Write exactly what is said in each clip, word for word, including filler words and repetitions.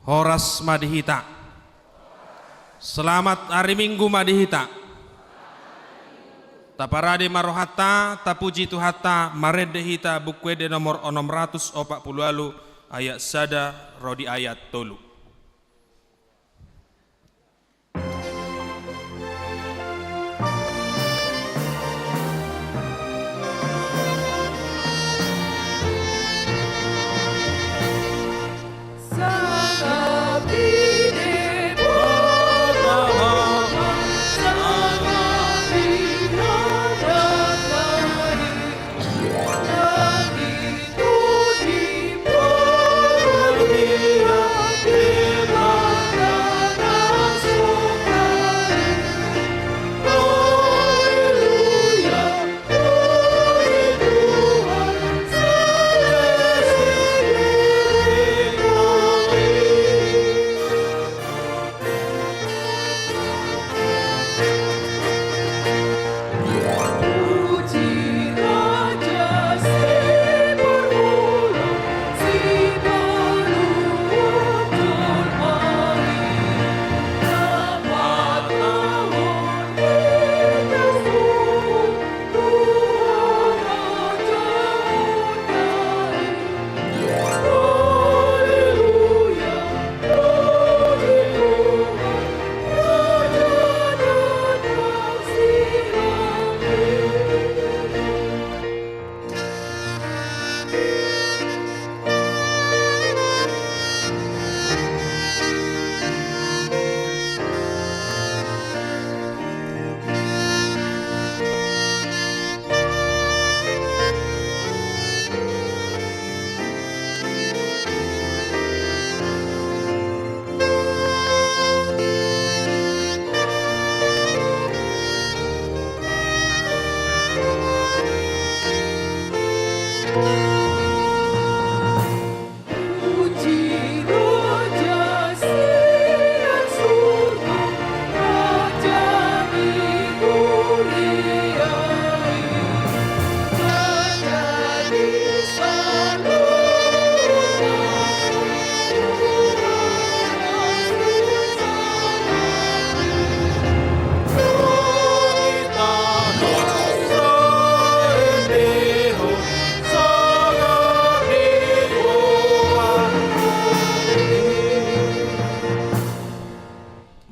Horas ma di hita. Selamat ari Minggu ma di hita. Taparade ma rohanta, tapuji Tuhanta, marende hita Buku Ende nomor onom ratus opat pulu ualu, ayat sada ro di ayat tolu.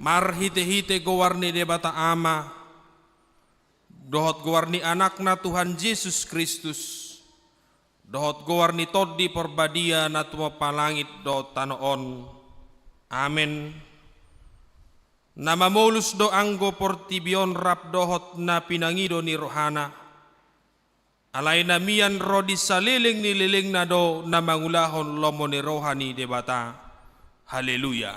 Marhitehite goar ni Debata Ama, dohot goar ni Anakna Tuhan Jesus Kristus, dohot goar ni Tondi Parbadia na tumompa langit dohot tano on. Amen. Na mamolus do anggo portibi on rap dohot na pinangido ni rohana. Alai na mian ro di saleleng ni lelengna do na mangulahon lomo ni roha ni Debata. Haleluya.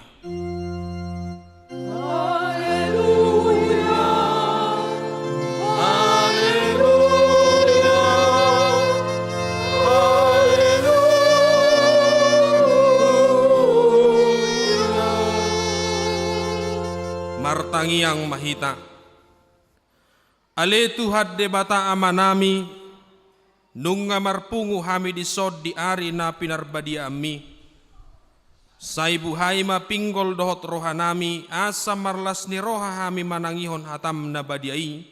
Haleluya. Haleluya. Haleluya. Martangiang ma hita. Ale Tuhan Debata Amanami, nunga marpungu hami dison di ari na pinarbadiaanmi. Sai buhai ma pinggol dohot rohanami, asa marlas ni roha hami manangihon hatam na badia i,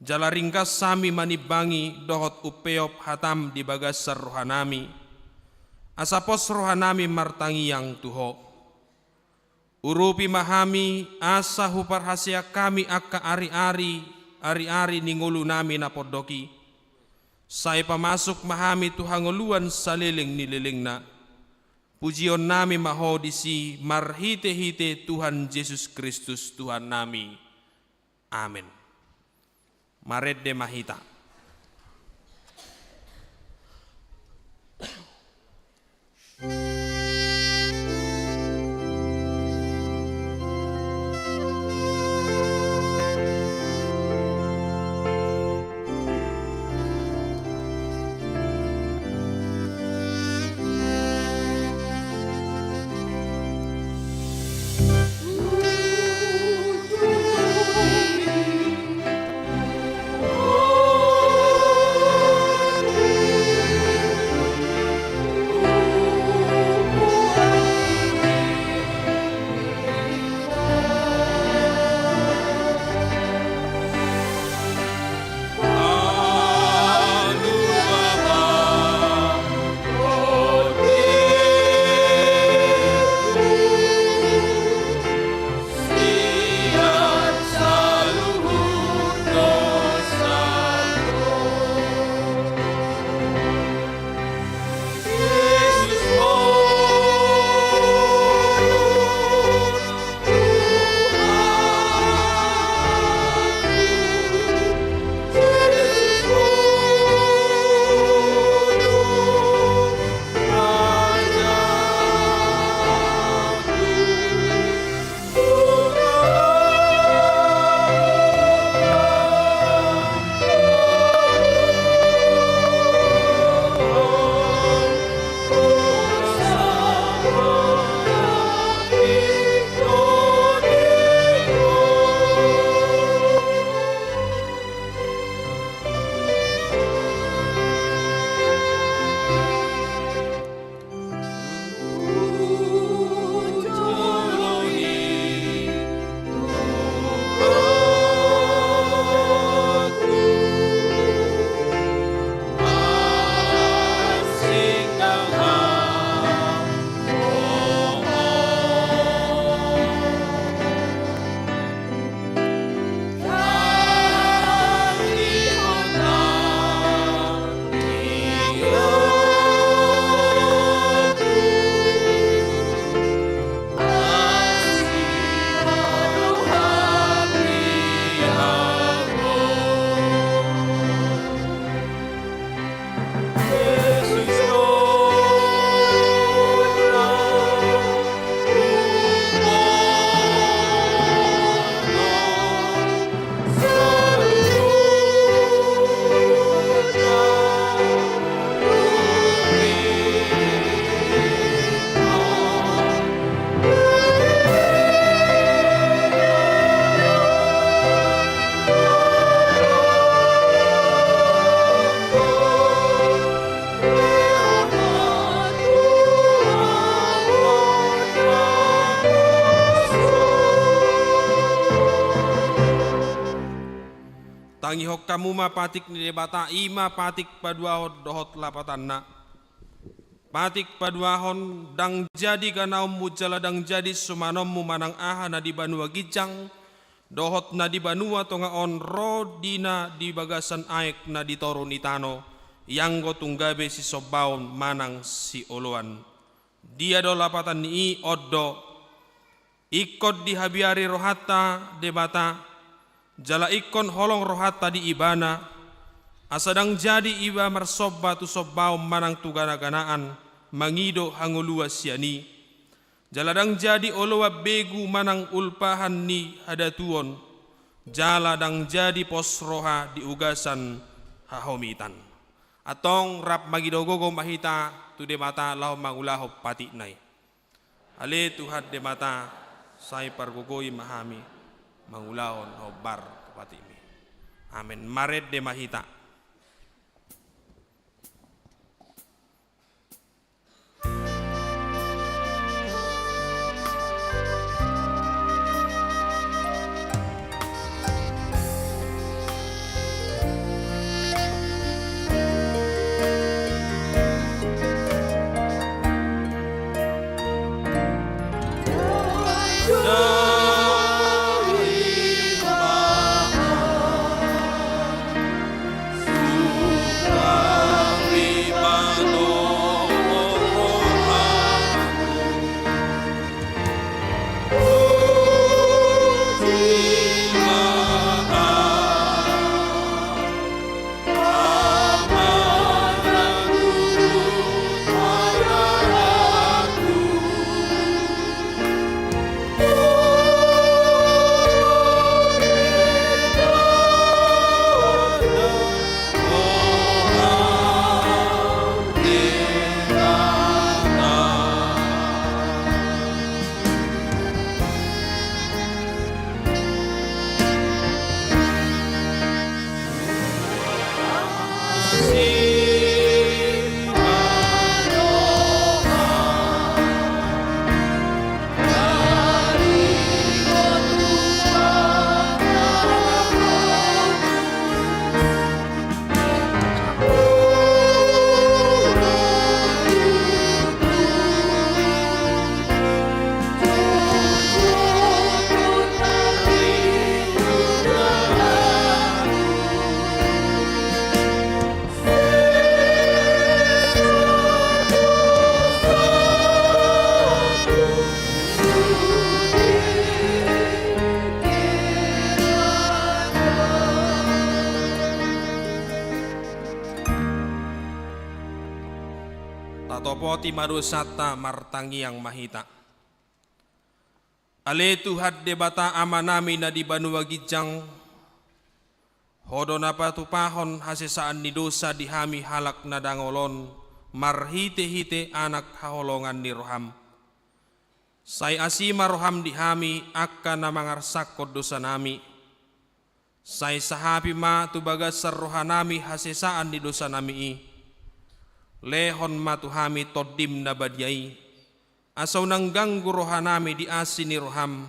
jala ringgas hami manimbangi dohot umpeop hatam di bagasan rohanami. Asa pos rohanami martangiang tu Ho. Urupi ma hami, asa huparhaseang hami angka ari-ari, ari-ari ni ngolunami na pondok i. Sai pamasuk ma hami tu hangoluan saleleng ni lelengna. Pujionnami ma Ho disi marhite-hite Tuhan Jesus Kristus Tuhannami. Amen. Marende ma hita. Dangihon hamu ma patik ni Debata, i ma patik paduahon dohot lapatanna. Patik paduahon: Ndang jadi ganaonmu jala ndang jadi sumanonmu manang aha na di banua ginjang dohot na di banua tonga on ro di na di bagasan aek na di toru ni tano, ianggo tung gabe sisombaon manang sioloan. Dia do lapatan ni i? On do: Ingkon dihabiari rohanta Debata, jala ingkon holong rohanta di Ibana, asa ndang jadi iba marsomba tu sombaon manang tu ganaganaan, mangido hangoluan sian i. Jala ndang jadi oloan begu manang ulpahan ni hadatuon, jala ndang jadi pos roha di ugasan hahomitan. Antong rap mangido gogo ma hita tu Debata laho mangulahon patikna i. Ale Tuhan Debata, sai pargogoi ma hami mangulahon hombar tu patikmi. Amen. Marende ma hita. Tatopoti ma dosanta, martangiang ma hita. Ale Tuhan Debata Amanami na di banua ginjang, Ho do na patupahon hasesaan ni dosa di hami halak na dangol on marhitehite Anak haholongan ni roham. Sai asi ma roham di hami angka na mangarsakkon dosanami. Sai sahapi ma tu bagasan rohanami hasesaan ni dosanami i. Lehon ma tu hami Tondim na badia i, asa unang ganggu rohanami di asi ni roham.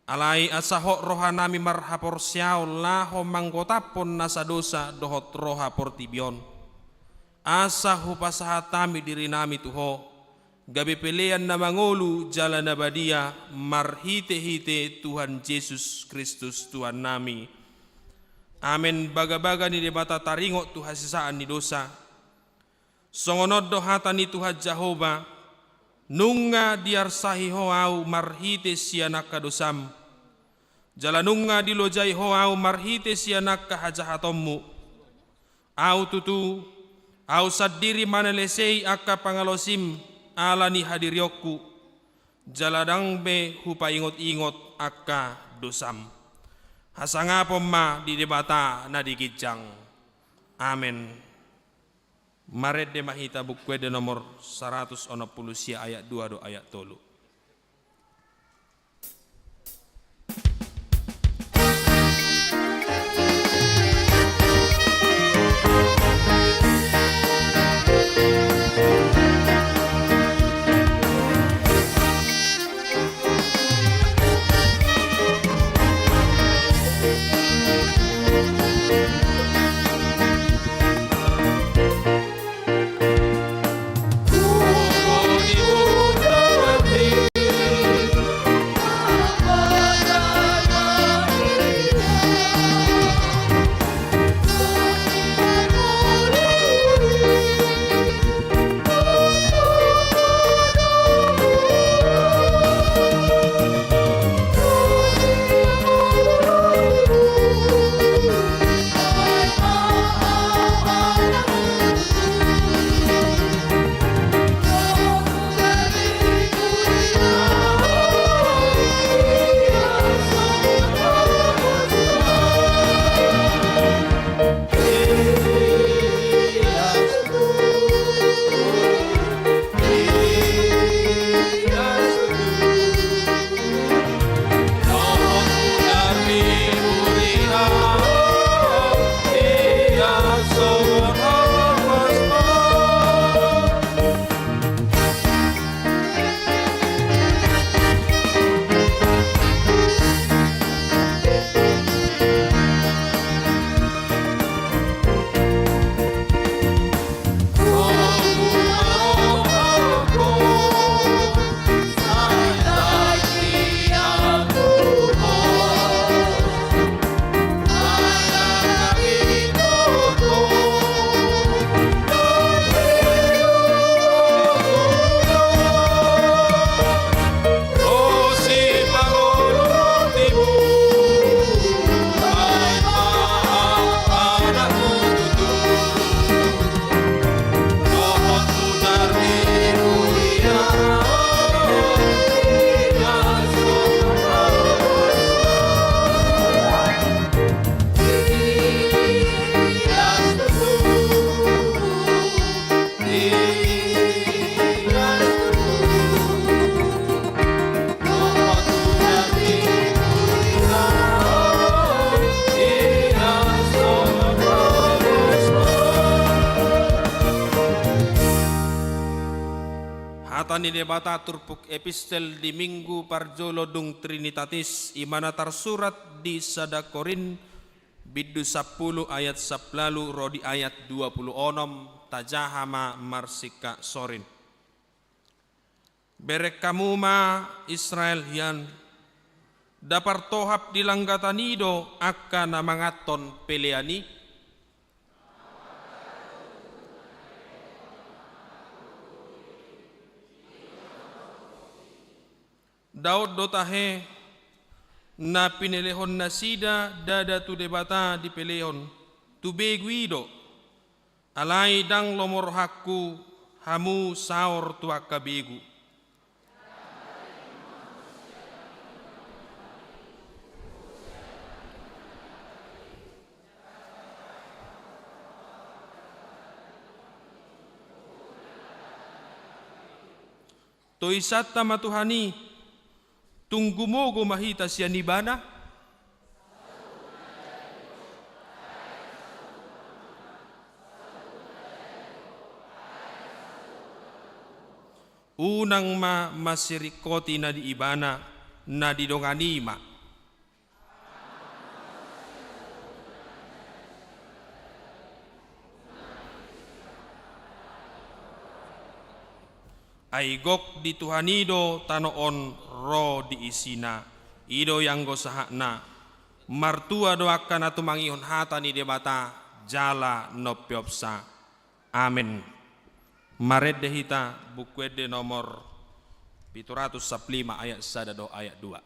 Alai asa hot rohanami marhaporseaon laho manggotaphon nasa dosa dohot roha portibi on. Asa hupasahat hami dirinami tu Ho, gabe pelean na mangolu jala na badia marhitehite Tuhan Jesus Kristus Tuhannami. Amen. Bagabaga ni Debata taringot tu hasesaan ni dosa. Songon on do hata ni Tuhan Jahowa: Nunga diarsahi Ho ahu marhite sian angka dosam, jala nunga dilojai Ho ahu marhite sian angka hajahatonmu. Ahu tutu, ahu sandiri manelesei angka pangalaosim ala ni hadirionku, jala ndang be hupaingotingot angka dosam. Hasangapon ma di Debata na di ginjang. Amen. Marende ma hita Buku Ende nomor saratus onom pulu sia, ayat dua dohot ayat tolu. Ni Debata turpuk epistel di Minggu parjolo dung Trinitatis, i ma na tarsurat di sada Korint, bindu sampulu ayat sampulu ro di ayat dua pulu onom, tajaha ma marsingkat sorin. Bereng hamu ma Israel hian, nda partohap di langgatan i do angka na manganhon pelean i? Nda on do tahe, na pinelehon nasida ndada tu Debata dipelehon, tu begu i do. Alai ndang lomo rohangku hamu saor tu angka begu. Toisanta ma Tuhan i, tung gumogo ma hita sian Ibana? Unang ma masiringkoti na di Ibana, na didongani ma. Ai gok di Tuhan i do tano on ro di isina, i do ianggo sahatna. Martua do angka na tumangihon hata ni Debata jala nompeopsa. Amen. Marende hita Buku Ende nomor pitu ratus sampulu lima ayat sada dohot ayat dua.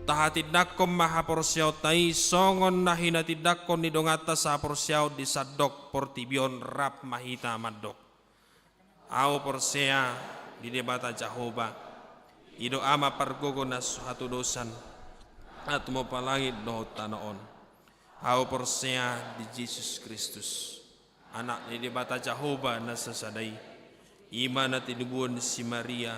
Tahatindangkon ma haporseaonta i songon na hinatindangkon ni donganta sahaporseaon di sandok portibi on. Rap ma hita mandok. Ahu porsea di Debata Jahowa, i do Ama pargogo na so hatudosan, na tumompa langit dohot tano on. Ahu porsea di Jesus Kristus, Anak ni Debata Jahowa na sasada i, i ma na tinubuan ni si Maria,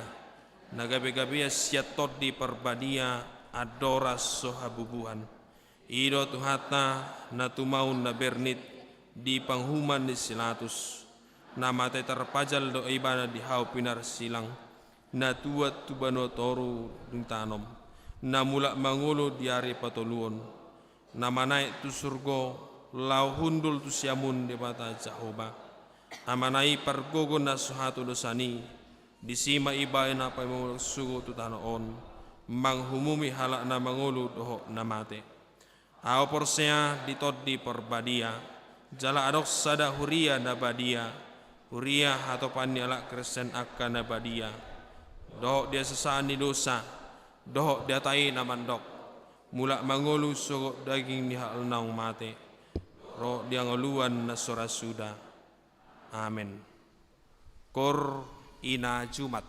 na gabegabean sian Tondi Parbadia, andorang so habubuhan. I do Tuhanta, na tumaon na bernit di panguhuman ni si Latus, na mate tarpajal do Ibana di hau pinarsilang, na tuat tu banua toru dung tanom, na mulak mangolu di ari patoluhon, na manaek tu surgo, laho hundul tu siamun Debata Jahowa. Amana i pargogo na so hatudosan i, disi ma ibana paimahon sugo tu tano on, manghumumi halak na mangolu dohot na mate. Ahu porsea di Tondi Parbadia, jala adong sada huria na badia, huria hatopan ni halak Kristen angka na badia, dohot di hasesaan ni dosa, dohot di hata i na mandok, mulak mangolu sogot daging ni halak naung mate, ro di hangoluan na so ra suda. Amen. Koor ina Jumat.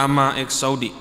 Ama Eksaudi.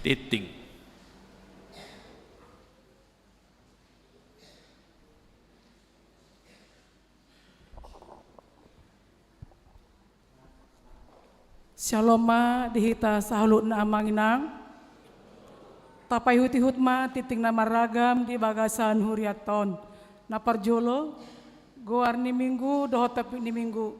Tinting. Syalom ma di hita saluhutna amang inang. Tapaihut-ihut ma tinting na marragam di bagasan hurianta on. Na parjolo, goar ni minggu dohot topik ni minggu.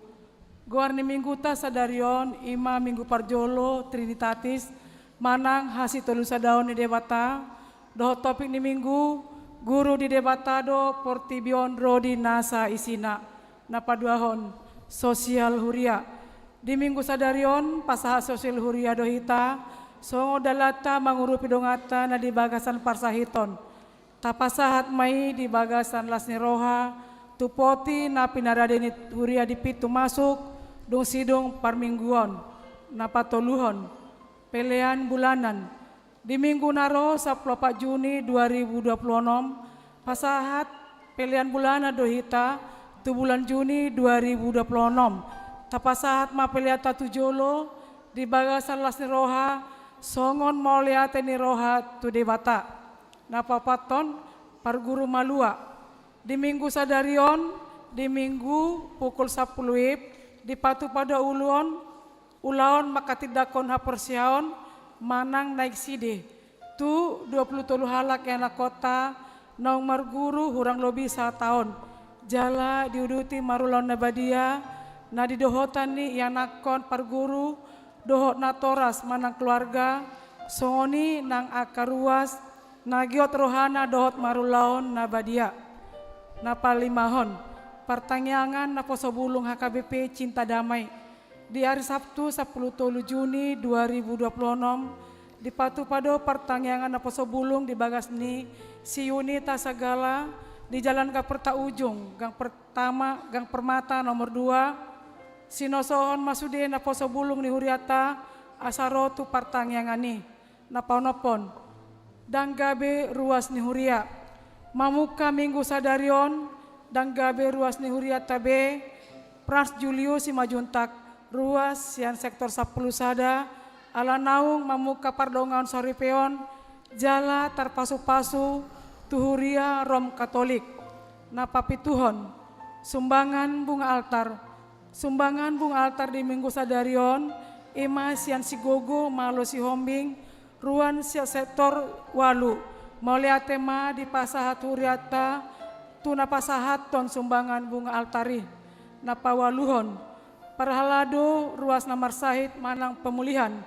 Goar ni mingguta sadari on i ma minggu parjolo Trinitatis, manang hasitolusadaon ni Debata, dohot topik ni minggu, guru ni Debata do portibi on ro di nasa isina. Na paduahon, sosial huria. Di minggu sadari on pasahat sosial huria do hita, songon dalanta mangurupi donganta na di bagasan parsahiton. Tapasahat ma i di bagasan las ni roha tu poti na pinarade ni huria di pintu masuk dung sidung parmingguon. Na patoluhon, pelean bulanan. Di minggu na ro sampulu opat Juni dua ribu dua puluh onom, pasahat pelean bulanan do hita tu bulan Juni dua ribu dua puluh onom. Tapasahat ma peleanta tu jolo di bagasan las ni roha, songon mauliate ni roha tu Debata. Na paopathon, parguru malua. Di minggu sadari on, di minggu pukul sampulu WIB, dipatupa do ulaon, ulaon manghatindanghon haporseaon manang naek side tu dua pulu tolu halak ianakkonta naung marguru hurang lobi sataon, jala diuduti marulaon na badia na didohotan ni ianakhon parguru dohot natoras manang keluarga, songon i nang angka ruas na giot rohana dohot marulaon na badia. Na palimahon, partangiangan naposo bulung H K B P Cinta Damai. Di ari Sabtu sampulu tolu Juni dua ribu dua puluh onom, dipatupa do partangiangan naposo bulung di bagas ni si Yunita Sagala di Jalan Gaperta Ujung, gang pertama, gang Permata nomor dua, sinosohon ma sude naposo bulung ni hurianta asa ro tu partangiangan i. Na paonomhon, ndang gabe ruas ni huria. Mamungka minggu sadari on, ndang gabe ruas ni hurianta be, Frans Julius Simanjuntak, ruas sian sektor sampulu sada, ala naung mamungka pardongansaripeon, jala tarpasupasu tu huria Rom Katolik. Na papituhon, sumbangan bunga altar. Sumbangan bunga altar di minggu sadari on, i ma sian si Gogo Malo Sihombing, ruas sian sektor ualu. Mauliate ma dipasahat hurianta tu na pasahathon sumbangan bunga altar i. Na paualuhon, parhalado ruas na marsahit manang pemulihan.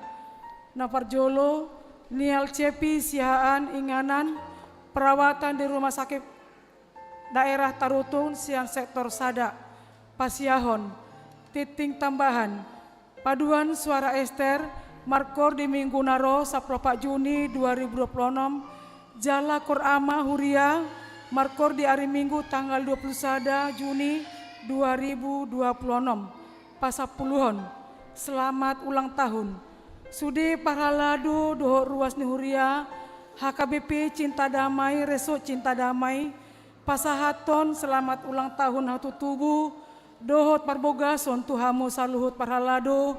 Na parjolo, Nial Cepi Siahaan inganan, perawatan di rumah sakit daerah Tarutung sian sektor sada. Pasiahon, tinting tambahan. Paduan Suara Ester, markoor di minggu na ro sampulu opat Juni dua ribu dua puluh onom, jala koor ama huria, markoor di ari Minggu tanggal dua puluh sada Juni dua ribu dua puluh onom. Pasampuluhon, selamat ulang tahun. Sude parhalado dohot ruas ni huria, H K B P Cinta Damai, Resort Cinta Damai, pasahathon selamat ulang tahun hatutubu, dohot parbogason tu hamu saluhut parhalado,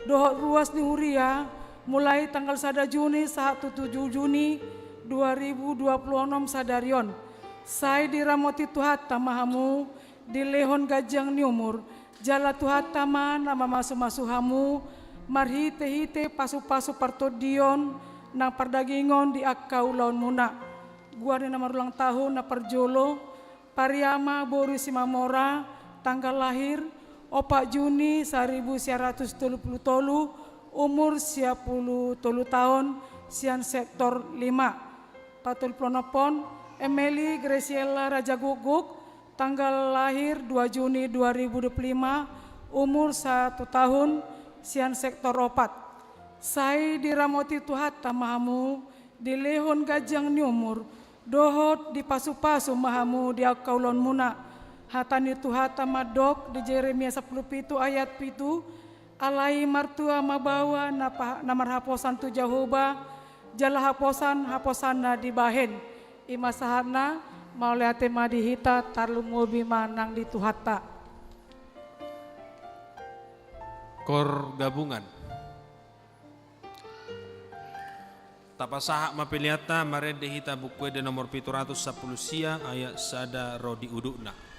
dohot ruas ni huria, mulai tanggal sada Juni sahat tu tujuh Juni dua ribu dua puluh onom sadari on. Sai diramoti Tuhanta ma hamu, dilehon ganjang ni umur, jala Tuhanta ma na mamasumasu hamu, marhitehite pasupasu partondion nang pardagingon di angka ulaonmuna. Goar ni na marulang tahun na parjolo, Pariama boru Simamora, tanggal lahir, opat Juni saribu sia ratus tolu pulu tolu, umur sia pulu tolu taon, sian sektor lima. Patolu pulu onom, Emily Graciela Rajagukguk, tanggal lahir dua Juni dua ribu dua puluh lima, umur satu tahun, sian sektor opat. Sai diramoti Tuhanta ma hamu, dilehon ganjang ni umur, dohot dipasupasu ma hamu di angka ulaonmuna. Hata ni Tuhanta mandok di Jeremia sampulu pitu ayat pitu, alai martua ma baoa na pa-, na marhaposan tu Jahowa, jala haposan, haposanna dibahen. I ma sahatna, mauliate ma di hita, tarlumobi ma nang di Tuhanta. Koor gabungan. Tapasahat ma peleanta, marende hita Buku Ende nomor pitu ratus sampulu sia, ayat sada ro di udutna.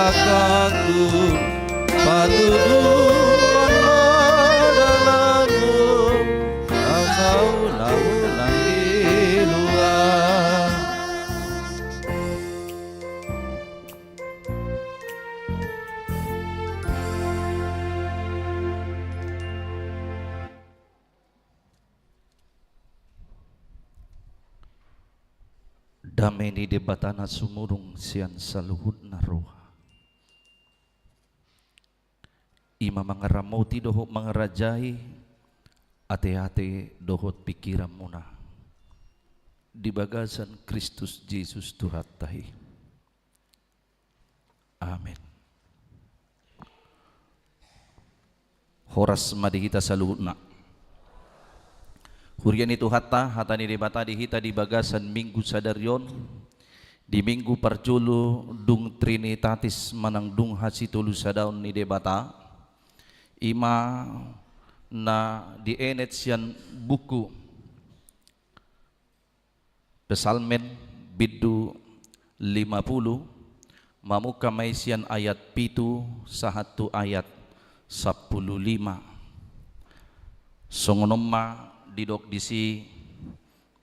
Aku patuduhon ma dalanmu, asa unang-unang di luar. Dame ni Debata na sumurung sian saluhutna roha, i ma mangaramoti dohot mangarajai ateate dohot pingkiranmuna di bagasan Kristus Jesus Tuhanta i. Amen. Horas ma di hita saluhutna. Huria ni Tuhanta, hata ni Debata di hita di bagasan Minggu sadari on, di Minggu parjolo dung Trinitatis manang dung hasitolusadaon ni Debata, i ma na dienet sian buku Psalmen bindu lima pulu, mamungka ma i sian ayat pitu sahat tu ayat sampulu lima. Songon on ma didok disi,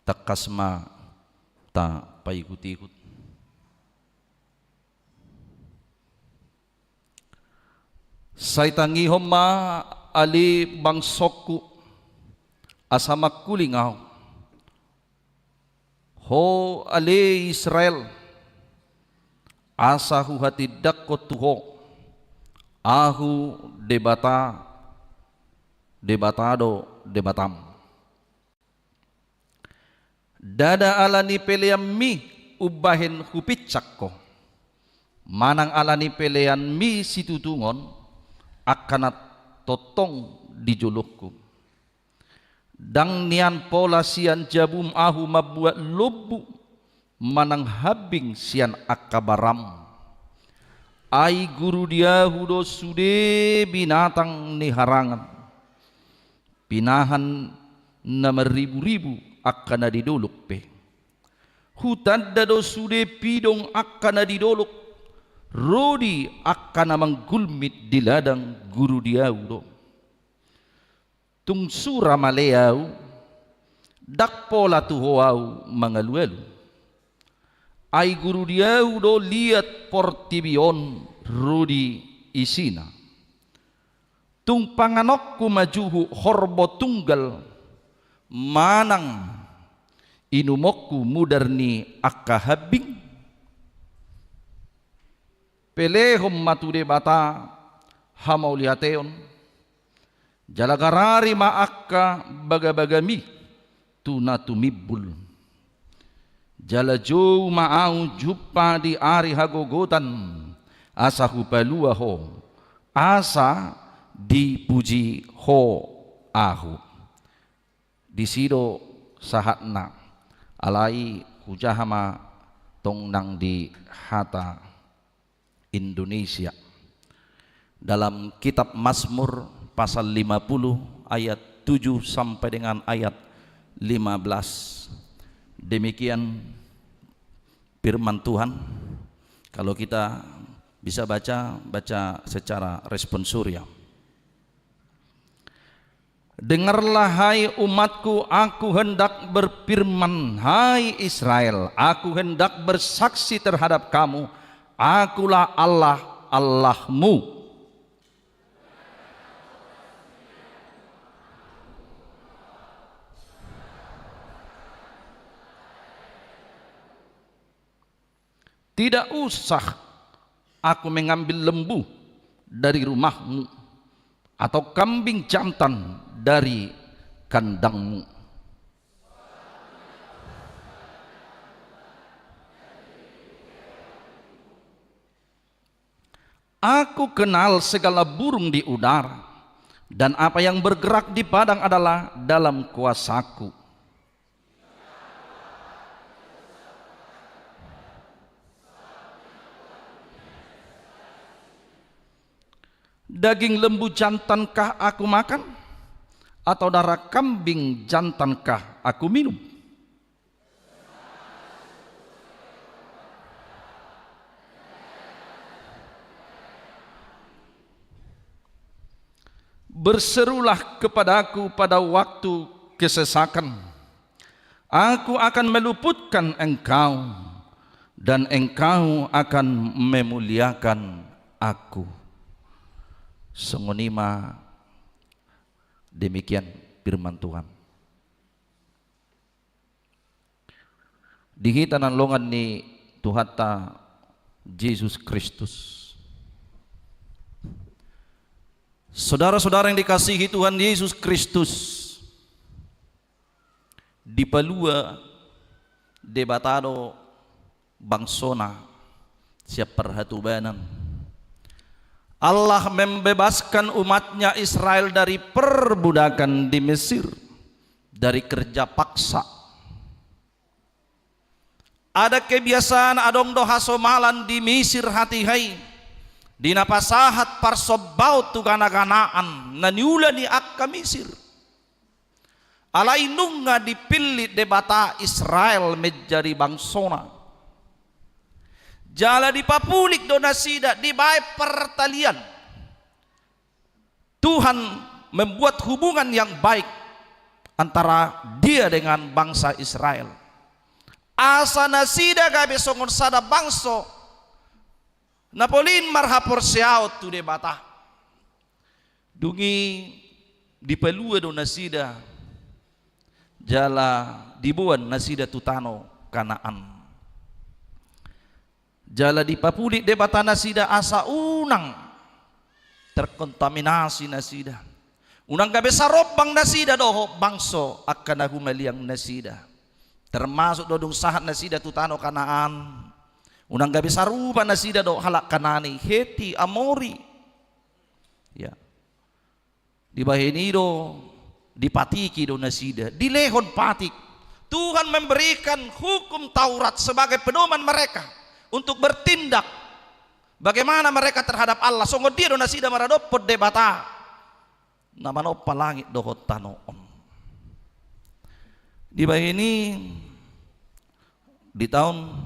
tangkas ma tapaihut-ihut. Sai tangihon ma ale bangsongku, asa mangkuling ahu. Ho ale Israel, asa huhatindangkon tu ho, Ahu Debata, Debata do Debatam. Ndada ala ni peleanmi umbahen hupinsang ho, manang ala ni peleanmi situtungon angka na tongtong di jolongku. Ndang nian pola sian jabum ahu mambuat lombu, manang hambing sian angka baram. Ai guru di ahu do sude binatang ni harangan, pinahan na marribu-ribu angka na di dolok pe. Hutanda do sude pidong angka na di dolok, rodi angka na manggulmit di ladang guru di ahu do. Tung sura male ahu, ndang pola tu ho ahu mangalualu. Ai guru di ahu do liat portibi on rodi isina. Tung panganonku ma juhut horbo tunggal, manang inumonku mudar ni angka hambing? Pelehon ma tu Debata hamauliateon, jala garari ma angka bagabagami tu na tumimbul. Jala jou ma ahu jumpa di ari hagogotan, asa hupalua ho, asa dipuji ho ahu. Disi do sahatna, alai hujaha ma tong nang di hata Indonesia. Dalam kitab Mazmur pasal lima puluh ayat tujuh sampai dengan ayat lima belas. Demikian firman Tuhan. Kalau kita bisa baca, baca secara responsoria. Dengarlah, hai umatku, aku hendak berfirman, hai Israel, aku hendak bersaksi terhadap kamu, akulah Allah, Allahmu. Tidak usah aku mengambil lembu dari rumahmu, atau kambing jantan dari kandangmu. Aku kenal segala burung di udara, dan apa yang bergerak di padang adalah dalam kuasaku. Daging lembu jantankah aku makan, atau darah kambing jantankah aku minum? Berserulah kepadaku pada waktu kesesakan. Aku akan meluputkan engkau, dan engkau akan memuliakan Aku. Songon i ma, demikian firman Tuhan. Di hita na longan ni Tuhanta Jesus Kristus. Saudara-saudara yang dikasihi Tuhan Yesus Kristus, dipalua Debata do bangsona sian parhatobanan. Allah membebaskan umatnya Israel dari perbudakan di Mesir, dari kerja paksa. Ada kebiasaan adong do hasomalan di Misir hatiha i, di na pasahat parsombaon tu gana-ganaan na niula ni angka Misir. Alai nunga dipillit Debata Israel menjadi bangsona. Jala dipapulik do nasida, dibaen partalian. Tuhan membuat hubungan yang baik antara Dia dengan bangsa Israel. Asa nasida gabe songon sada bangso na polin marhaporseaon tu Debata. Dung i dipalua do nasida, jala diboan nasida tu tano Kanaan. Jala dipapulik Debata nasida asa unang terkontaminasi nasida. Unang gabe sarombang nasida dohot bangso angka na humaliang nasida. Termasuk do dung sahat nasida tu tano Kanaan. Unang gabe sarupa nasida dohot halak Kanani, Heti, Amori. Ya. Dibahen i do, dipatiki do nasida, dilehon patik. Tuhan memberikan hukum Taurat sebagai pedoman mereka untuk bertindak bagaimana mereka terhadap Allah. Songon dia do nasida maradophon Debata na manompa langit dohot tano on. Dibahen i, di taon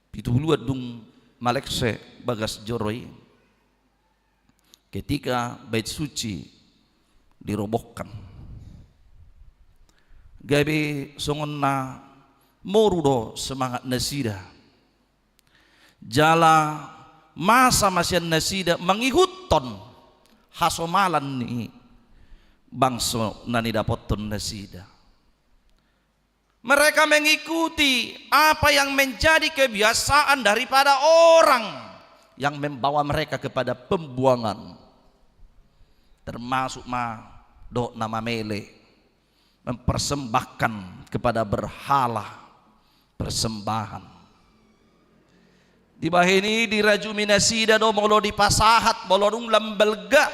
pitu pulu dung malekse bagas joro i, ketika Bait Suci dirobohkan, gabe songon na moru do semangat nasida. Jala masa ma sian nasida mangihuthon hasomalan ni bangso na nidapothon nasida. Mereka mengikuti apa yang menjadi kebiasaan daripada orang yang membawa mereka kepada pembuangan. Termasuk ma dohot na mamele, mempersembahkan kepada berhala persembahan. Dibahen i dirajumi nasida do molo dipasahat, molo dung lam balga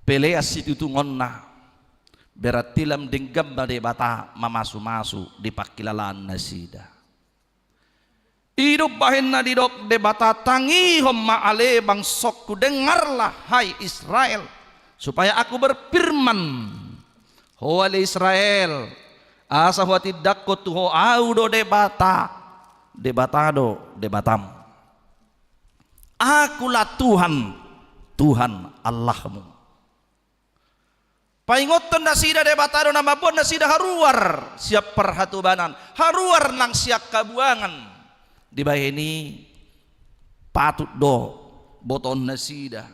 pelean situtungonna. Berarti lam denggan ma Debata mamasumasu di pangkilalaan nasida. I do bahen na didok Debata, tangihon ma ale bangsongku, dengarlah hai Israel, supaya Aku berfirman. Ho ale Israel, asa huhatindangkon tu ho, Au do Debata, Debata do Debatam. Akulah Tuhan, Tuhan Allahmu. Paingothon nasida Debata do na mamboan nasida haruar sian parhatobanan, haruar nang sian habuangan. Dibahen i patut do botoon nasida.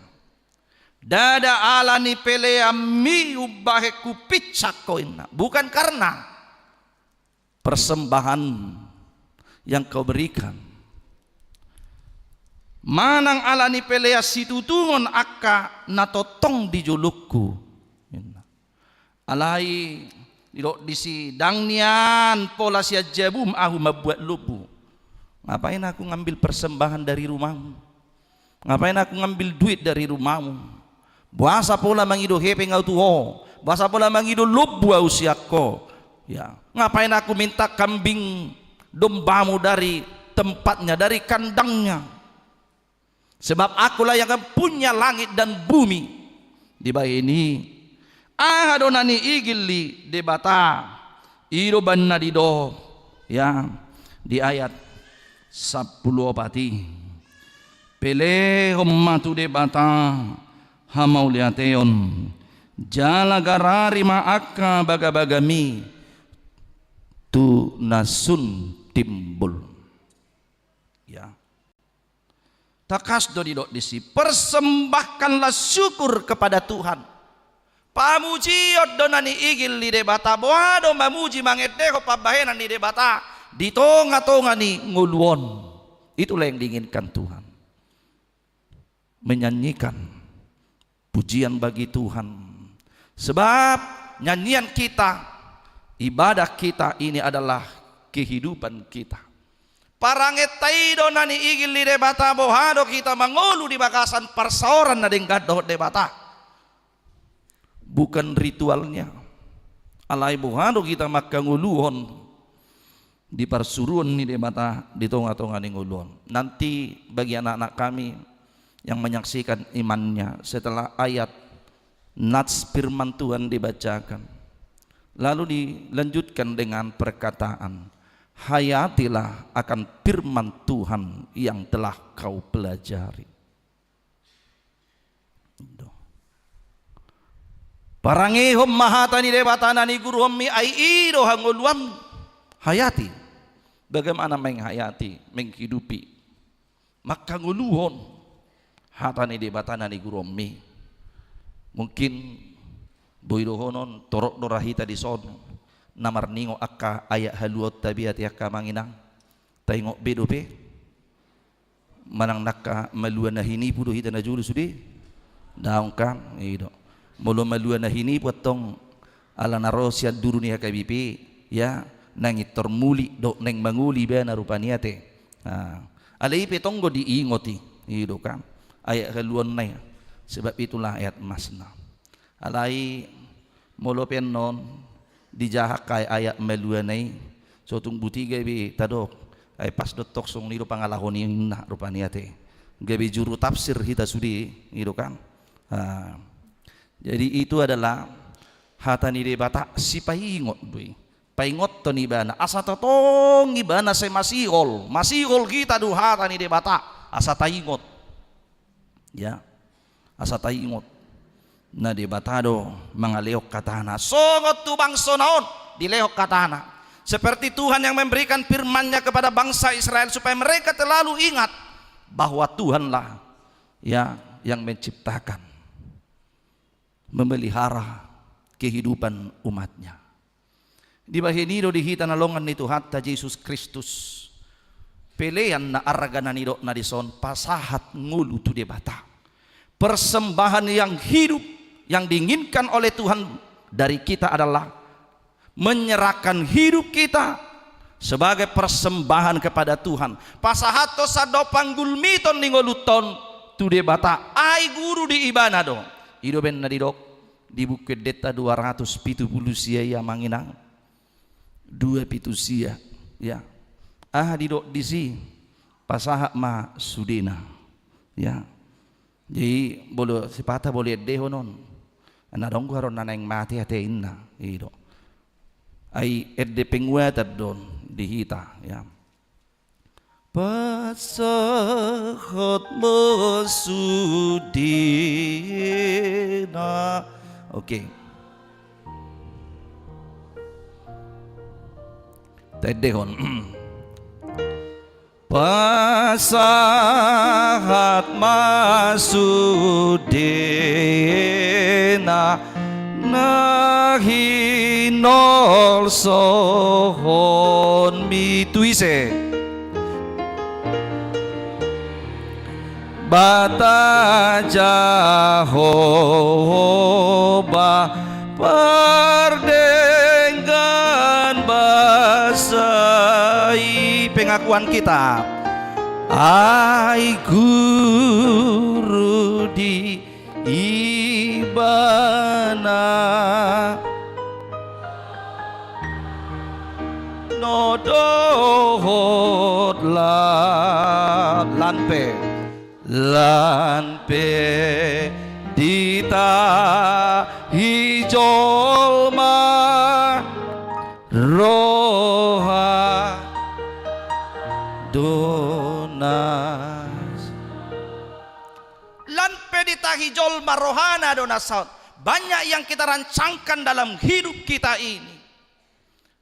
Ndada ala ni peleanmi umbahen hupinsang ho, inna. Bukan karena persembahan yang kau berikan. Manang ala ni pelean situtungon angka na tongtong di jolongku. Alai didok disi, ndang nian pola sian jabum ahu mambuat lombu. Ngapain aku ngambil persembahan dari rumahmu? Ngapain aku ngambil duit dari rumahmu? Boasa pola mangido hepeng ahu tu ho? Boasa pola mangido lombu ahu sian ho? Ya, ngapain aku minta kambing dombamu dari tempatnya, dari kandangnya? Sebab Akulah yang mempunya langit dan bumi. Dibahen i, aha do na niigil ni Debata? I do bahen na didok, ya, di ayat sampulu opat i. Pelehon ma tu Debata hamauliateon, jala garari ma angka bagabagami tu na sun timbul. Ya. Tangkas do didok disi, persembahkanlah syukur kepada Tuhan. Pamujion do na niigil ni Debata, boha do mamuji mangendehon pambahenan ni Debata di tongatonga ni ngolu on. Itulah yang diinginkan Tuhan. Menyanyikan pujian bagi Tuhan. Sebab nyanyian kita, ibadah kita ini adalah kehidupan kita. Parangenta i do na niigil ni Debata, boha do hita mangolu di bagasan parsaoran na denggan dohot Debata. Bukan ritualnya. Alai boha do hita mangkangoluhon di parsuruon ni Debata di tongatonga ni ngolu on. Nanti bagi anak-anak kami yang menyaksikan imannya setelah ayat nats firman Tuhan dibacakan, lalu dilanjutkan dengan perkataan, "Hayatilah akan firman Tuhan yang telah kau pelajari." Parangehon ma hata ni Debata na niguruhonmi, ai i do hangoluanmi. Hayati. Bagaimana menghayati, menghidupi, mangkangoluhon hata ni Debata na niguruhonmi. Mungkin boi dohonon torop do ra hita dison na marningot angka ayat haluaonta be ate angka amang inang. Taingot be dope. Manang nangka malua na hinipu do hita na jolo sude? Daong kan, i do. Molo malua na hinipu antong ala na ro sian duru ni H K B P, ya, naeng intor muli dohot naeng mangoli ibana rupani ate. Nah, alai i pe tong do diingot i, i do kan. Ayat haluaonna i. Sebab itulah ayat emasna. Alai molo pe annon dijaha angka ayat maluana i, so tung buti gabe tadok, ai pas do tong songon i do pangalaho ni inna rupani ate. Gabe juru tafsir hita sude, i do kan. Ah. Jadi itu adalah hata ni Debata sipaingot do i. Paingothon ibana, asa totong ibana sai masihol, masihol hita do hata ni Debata, asa taingot. Ya, asa taingot. Na Debata do mangalehon hatana. Songon tu bangsona on dilehon hatana. Seperti Tuhan yang memberikan firman-Nya kepada bangsa Israel supaya mereka selalu ingat bahwa Tuhanlah, ya, yang menciptakan, memelihara kehidupan umat-Nya. Dibahen i do di hita na longan ni Tuhanta Jesus Kristus. Pelean na arga na nidokna dison pasahat ngolu tu Debata. Persembahan yang hidup yang diinginkan oleh Tuhan dari kita adalah menyerahkan hidup kita sebagai persembahan kepada Tuhan. Pasahathon sandok panggulmiton ni ngolunta on tu Debata. Ai guru di Ibana do. I do umbahen na didok di Buku Endenta dua ratus pitu pulu sia i, amang inang. Dua pitu sia, ya. Aha didok disi? Pasahat ma sudena, ya. Jadi molo sipata molo iendehon on, na adong do haroan na naeng mate ate inna, i do. Ai ende penguatan do on di hita, ya. Pasahat ma sudena. Oke. Taendehon. Pasahat ma sudena na hinolsohonmi tu ise? Bata Jahowa pardenggan basa i. Pengakuan kita. Ai guru di Ibana. No dohot lan, lan pe. Lan pe ditahi jolma roha do na. Lan pe ditahi jolma rohana do na saut. Banyak yang kita rancangkan dalam hidup kita ini.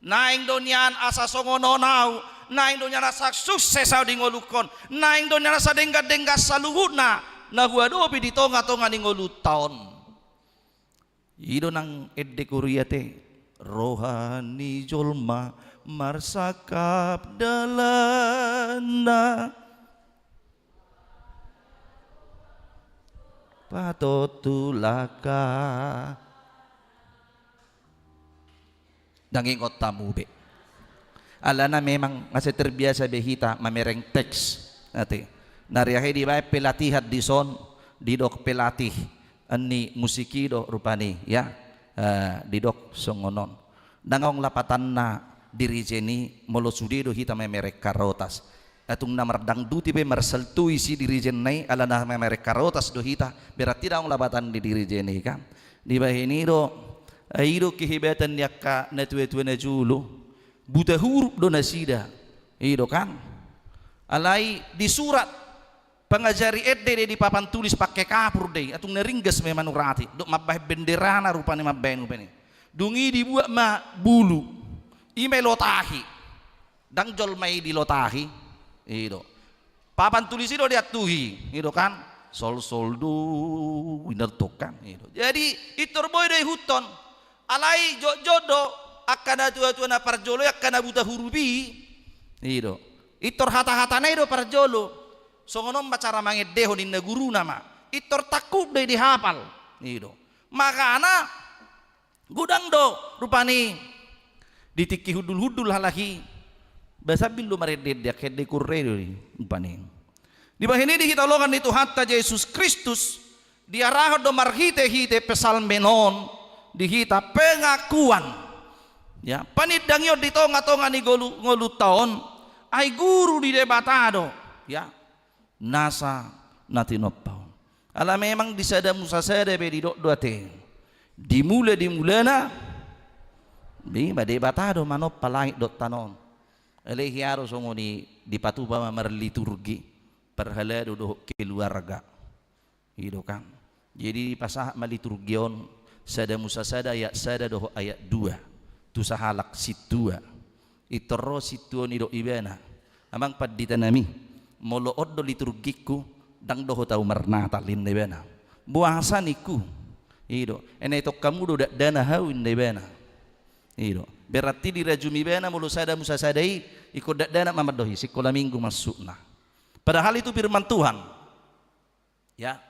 Naeng do nian asa songon on au, naeng do nian asa sukses au di ngolungkon, naeng do nian asa denggan-denggan saluhutna na huadopi di tonga-tonga ni ngolunta on. I do nang ende kuria te, roha ni jolma marsangkap dalanna. Patot tu langkah. Ndang ingot hamu be. Alana memang nga sai terbiasa be hita mamereng teks. Ate. Nari ahe dibaen pelatihan dison, didok pelatih ni musik i do rupani, ya. Eh, didok songon on. Ndang adong lapatanna dirijen i molo sude do hita mamereng karotas. Atung na mardangdut i pe marsaltu i si dirijenna i, alana mamereng karotas do hita, berarti ndang adong lapatan di dirijen i kan. Dibahen i do, eh, i do kehebatan ni angka natua-tua na jolo. Buta huruf do nasida. I do kan. Alai di surat pangajari ende do i, di papan tulis pangke kapur do i, atung na ringgas ma i manurati. Dok mambahen benderana rupani mambahen, rupani. Dung i dibuat ma bulu. I ma ilotahi. Ndang jolma i dilotahi. I do. Papan tulis i do diantuhi. I do kan. Sol, sol, do. I do tong kan. I do. Jadi, pintor boi do ihuthon. Alai jotjot do angka natua-tua na parjolo i, angka na buta huruf i. I do. Pintor hata-hatana i do parjolo. Songon on ma cara mangendehon, ninna guruna ma. Pintor tangkup do i dihapal. I do. Makana godang do rupani di tingki hundul-hundul halak i. Ba sambil do marende-ende, angka ende kurre do i rupani. Dibahen i di hita holongan ni Tuhanta Jesus Kristus, diarahon do marhite-hite Psalmen on di hita pengakuan. Ya, panindangion di tonga-tonga ni golu-, ngolunta on, ai guru ni Debata do. Ya, nasa na tinompa on. Ala memang di Sada Musa sada pe didok do ate. Di mula, di mulana, i ma Debata do manompa langit dohot tano on. Alai hea do songon i dipatupa ma marliturgi, parhalado dohot keluarga. I do kan. Jadi dipasahat ma liturgi on, Sada Musa sada ayat sada dohot ayat dua. Tu sahalak sintua. Pintor ro sintua on didok ibana. Amang pandita nami, molo on do liturgingku, ndang dohot au marnatal, ninna ibana. Boasa ningku. I do. Ai na itongkamu do dakdanak au, ninna ibana. I do. Berarti dirajumi ibana molo Sada Musa sada i, ingkon dakdanak ma mandok i, singkola minggu masukna. Padahal itu firman Tuhan. Ya.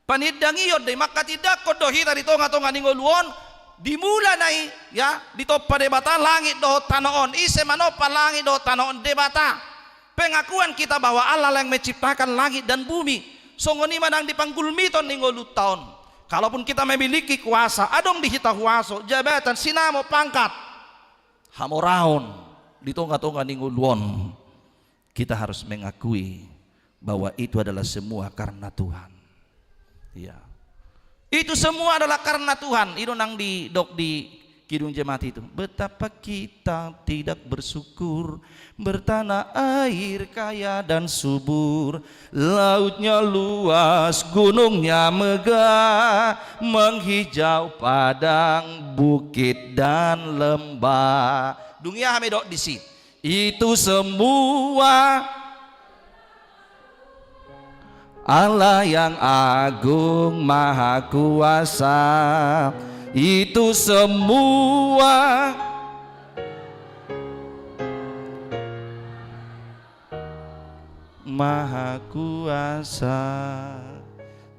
Panindangion do i, manghatindanghon do hita di tonga-tonga ni ngolu on, di mulana i, ya, ditompa Debata langit dohot tano on, ise manompa langit dohot tano on? Debata. Pengakuan kita bahwa Allah yang menciptakan langit dan bumi. Songon i ma nang di panggulmiton ni ngolunta on. Kalaupun kita memiliki kuasa, adong di hita huaso, jabatan, sinamot, pangkat, hamoraon di tonga-tonga ni ngolu on. Kita harus mengakui bahwa itu adalah semua karena Tuhan. Ya. Itu semua adalah karena Tuhan. I do nang didok di Kidung Jemaat itu. Betapa kita tidak bersyukur, bertanah air kaya dan subur, lautnya luas, gunungnya megah, menghijau padang, bukit dan lembah. Dung i aha ma didok disi? Itu semua Allah yang agung maha kuasa. Itu semua maha kuasa.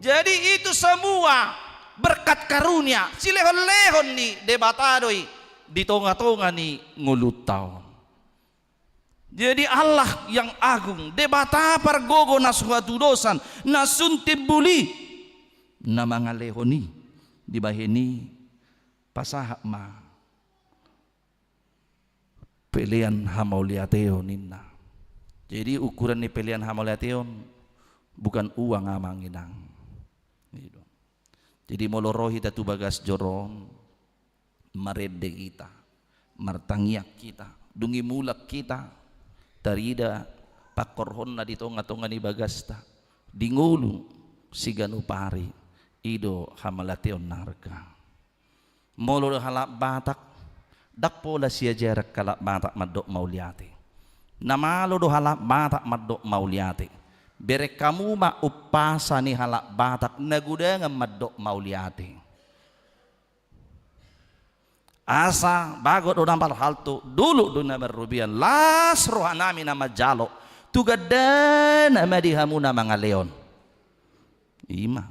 Jadi itu semua berkat karunia, silehon-lehon ni Debata do i di tonga-tonga ni ngolunta on. Jadi Allah yang agung, Debata pargogo na so hatudosan, na sun timbul i, na mangalehon i, dibahen i pasahat ma pelean hamauliateon ninna. Jadi ukuran ni pelean hamauliateon bukan uang amang inang. Jadi molo ro hita tu bagas joro on, marende hita, martangiang hita, dung i mulak hita, tarida pangkorhonna di tonga-tonga ni bagasta, di ngolu, siganup ari, i do hamauliateon na arga. Molo do halak Batak, ndang pola siajaran halak Batak mandok mauliate. Na malo do halak Batak mandok mauliate. Bereng hamu ma umpasa ni halak Batak na godangan mandok mauliate. Asa bagot do na marhalto, dolok do na marrobean, las rohanami na manjalo, tu gandana ma di hamu na mangalehon. Ima.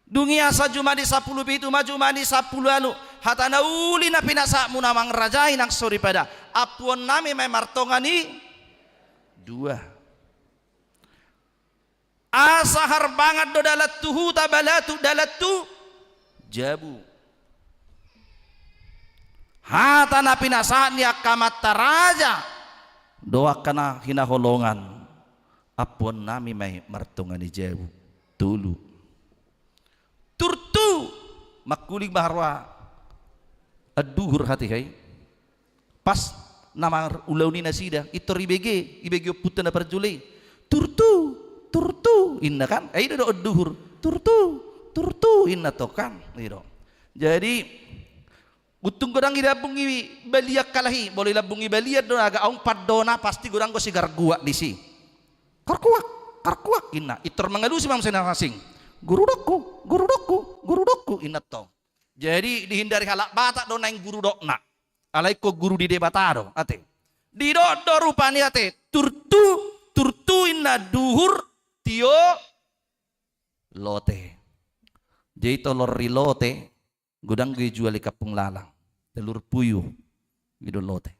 Dung i asa jumadi sampulu pitu ma jumadi sampulu ualu, hata na uli na pinasahatmuna amang raja inang soripada, ampuonnami ma i martonga ni dua. Asa harbangan do dalan tu huta, balatuk dalan tu jabu. Hata na pinasahat ni angka amanta raja dohot angka na hinaholongan, ampuonnami ma i martonga ni jabu. Tolu. Turtu, mangkuling ma haroa anduhur hatiha i. Pas na marulaon i nasida, pintor ibege, ibege ompunta na parjolo i. Turtu, turtu, inna kan. Ai i do anduhur. Turtu, turtu, inna tong kan. I do. Jadi, untung godang dilambungi balian halak i, molo dilambungi balian do na agak aung pandona, pasti godang do sigarguak disi. Karkuak, karkuak, inna. Pintor mangalusi ma muse na asing. Guru dokku, guru dokku, guru dokku, inna tong. Jadi dihindari halak Batak do naeng guru dokna. Alai ingkon guru di Debata do, ate. Didok do rupani ate, turtu, turtu inna anduhur, tio lote. Jadi tolor ni lote, godang do dijual di Kampung Lalang. Telur puyuh, i do lote.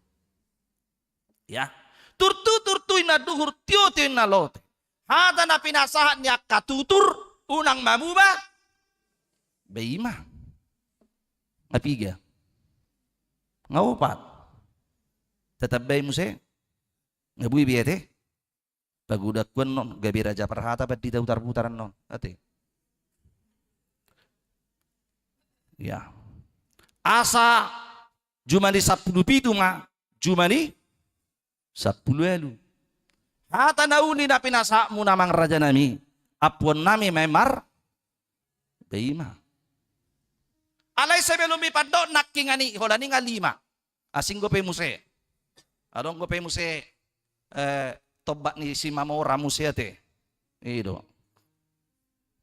Ya. Turtu, turtu inna anduhur, tio, tio inna lote. Hata na pinasahat ni angka tutur, unang mamuba. Ba ima. Nga piga? Nga opat. Tatambai muse. Nga boi be ate. Pagodangku annon, gabe raja parhata pandita utar-utar annon. Ate. Ya. Asa jumadi sampulu pitu ma jumadi sampulu ualu. Hata na uli na pinasahatmuna amang rajanami, ampuonnami ma i mar-, ba ima. Alai sebelum i pandok nangkiningan i, holan i nga lima. Asing dope muse. Adong dope muse, eh, tombak ni Simamora muse ate. I do.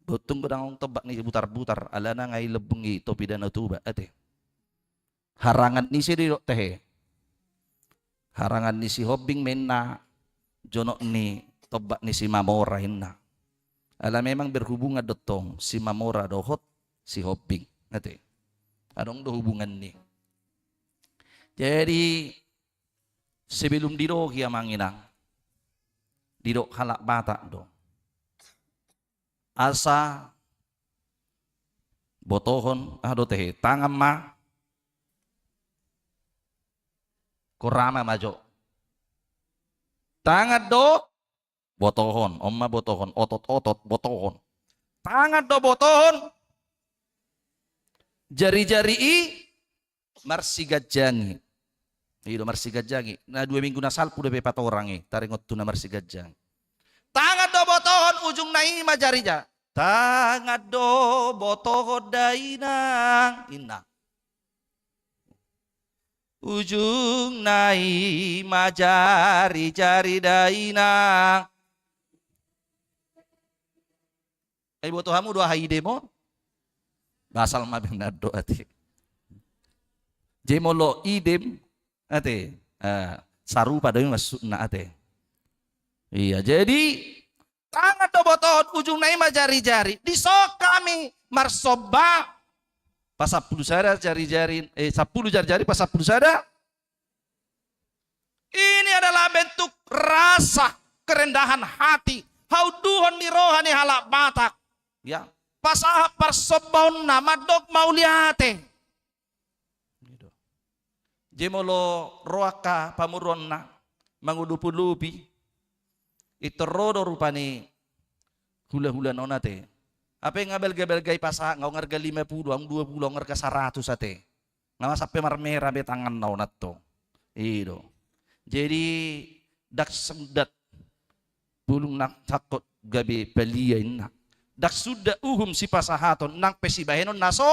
Untung godang tombak ni Butarbutar, alana nga i lambung i Topi Danau Toba ate. Harangan ni si didok tehe. Harangan ni Sihombing ma inna jonok ni tombak ni Simamora inna. Ala memang berhubungan do tong Simamora dohot Sihombing. Ate. Adong do hubungan ni. Jadi sebelum didok i amang inang, didok halak Batak do. Asa botohon, aha do tehe, tangan ma, korama ma jo. Tangan do botohon, on ma botohon, otot-otot, botohon. Tangan do botohon, jari-jari i marsiganjangi. I do marsiganjangi. Na dua minggu na salpu dope patorang i, taringot tu na marsiganjangi. Tangan do botohon, ujungna i ma jari-jari. Tangan do botohon dainang. Inna. Ujungna i ma jari-jari dainang. Ai boto hamu do aha idem on? Basal ma be na do ate. Jadi molo idem ate, eh, sarupa do i maksudna ate. Iya, jadi tangan do botohon, ujungna i ma jari-jari. Dison hami marsomba pasampulu sada jari-jari, eh, sampulu jari-jari pasampulu sada. Ini adalah bentuk rasa kerendahan hati, haunduhon ni roha ni halak Batak. Ya, pasahat parsombaonna mandok mauliate. Jadi molo ro angka pamoruonna mangolopi-lopi, pintor ro do rupani hula-hula na on ate. Hape nga balga-balga i pasahat, nga on arga lima pulu, nga on dua pulu, nga on arga saratus ate. Nga sampe marmera be tanganna on antong. I do. Jadi ndang sundat bulung na sangkot gabe palia inna. Ndang suda uhum sipasahaton, nang pe sibahenon na so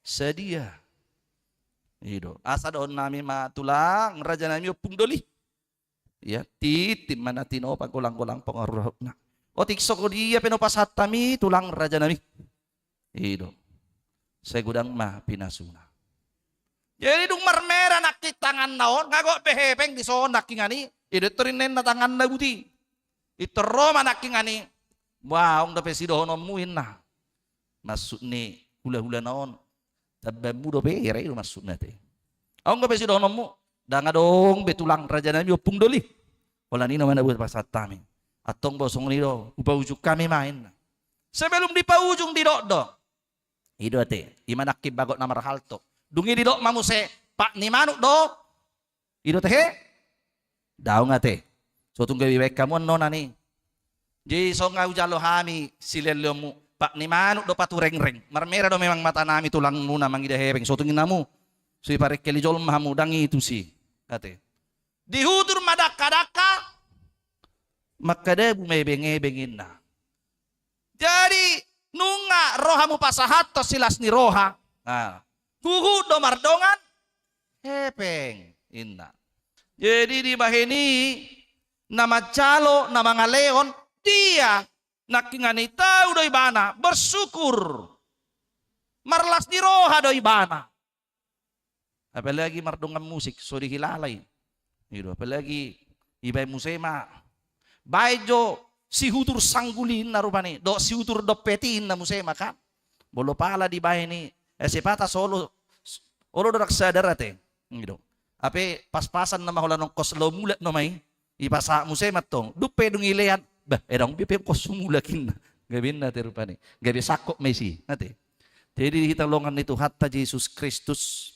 sadia. I do. Asa dohon nami ma tulang raja nami ompung doli. Ia, tintin ma na tinopa golang-golang pangarahutna. Otik songon dia pe na hupasahat hami tulang raja nami. I do. Sai godang ma pinasuna. Jadi dung marmera nangkin tanganna on, nga gok be hepeng dison nangkiningan i. I do, pintor inna tanganna buti. Pintor ro ma nangkiningan i. Bah, adong dope sidohononmu inna. Maksud ni hula-hulana on. Tambammu dope hera i do maksudna ate. Adong dope sidohononmu. Ndang adong be tulang raja nami ompung doli. Holan i nama na hupasahat hami. Antong boha songon i do, hupaujung hami ma inna. Sebelum dipaujung didok do. I do ate, i ma nangkin bagot na marhalto. Dung i didok ma muse, pat ni manuk do. I do ate he? Daong ate. So tung gabe ibaen hamu annonan i. Jadi songon hujalo hami silehonlehonmu, pat ni manuk do paturengreng. Marmera do memang mata nami tulangmuna mangida hepeng. So tung inna hamu, so diparengkel ni jolma hamu, ndang i tusi. Ate. Dihutur ma dangka-dangka, mangkadabu ma ebeng-ebeng inna. Jadi nunga ro hamu pasahathon silas ni roha. Nah, huhut do mardongan hepeng inna. Jadi dibahen i na manjalo, na mangalehon, dia nangkiningan i tau do ibana bersyukur. Marlas ni roha do ibana. Apalagi mardongan musik, so dihilala i. I do, apalagi ibaen muse ma. Baen jo sihutur sanggul i inna rupani, dohot sihutur dompet i inna muse ma kan. Molo pala dibaen i, eh, sipata so olo, olo do ndang sadar ate. I do. Hape pas-pasan nama holan ongkos laho mulak nama i. Ipasahat muse ma antong. Dung pe dung ilehon, bah, eh, ndang be pe ongkos mulak inna. Gabe inna ate rupani. Gabe sangkot ma isi, ate. Jadi di hita dongan ni Tuhanta Jesus Kristus,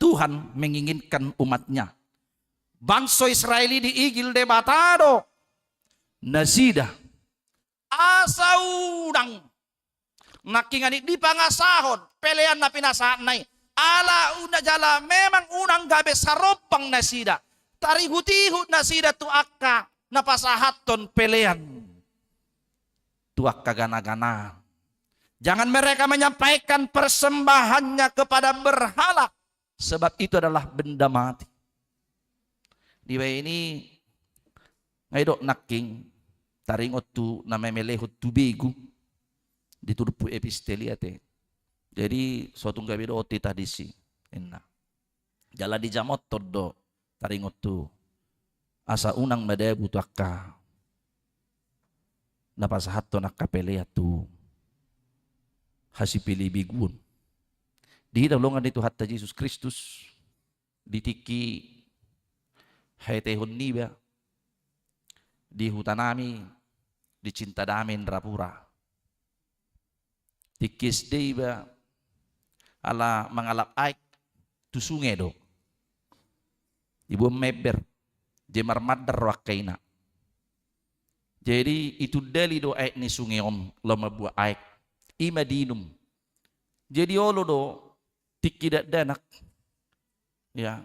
Tuhan menginginkan umat-Nya. Bangso Israel i diigil Debata do nasida. Asa unang nangkiningan i dipangasahon pelean na pinasahatna i. Ala unang jala memang unang gabe sarompang nasida. Tarihut-ihut nasida tu angka na pasahathon pelean. Tu angka gana-gana. Jangan mereka menyampaikan persembahannya kepada berhala. Sebab itu adalah benda mati. Dibaen i, nga didok nangkin, taringot tu na mamelehon tu begu, di turpuk epistel i ate. Jadi, so tung gabe dohot hita disi, inna. Jala dijamothon do, taringot tu. Asa unang madabu tu angka na pasahathon angka pelean tu hasipelebeguon. Di hita dongan ni Tuhanta Jesus Kristus, di tingki haetehon niba, di huta nami, di Cinta Damai Indrapura. Tingki S D iba, ala mangalap aek tu sunge do. Diboan ma ember, jadi marmandar do angka ina. Jadi itundali do aek ni sunge on, laho mambuat aek. I ma diinum. Jadi olo do, tingki dakdanak. Ya.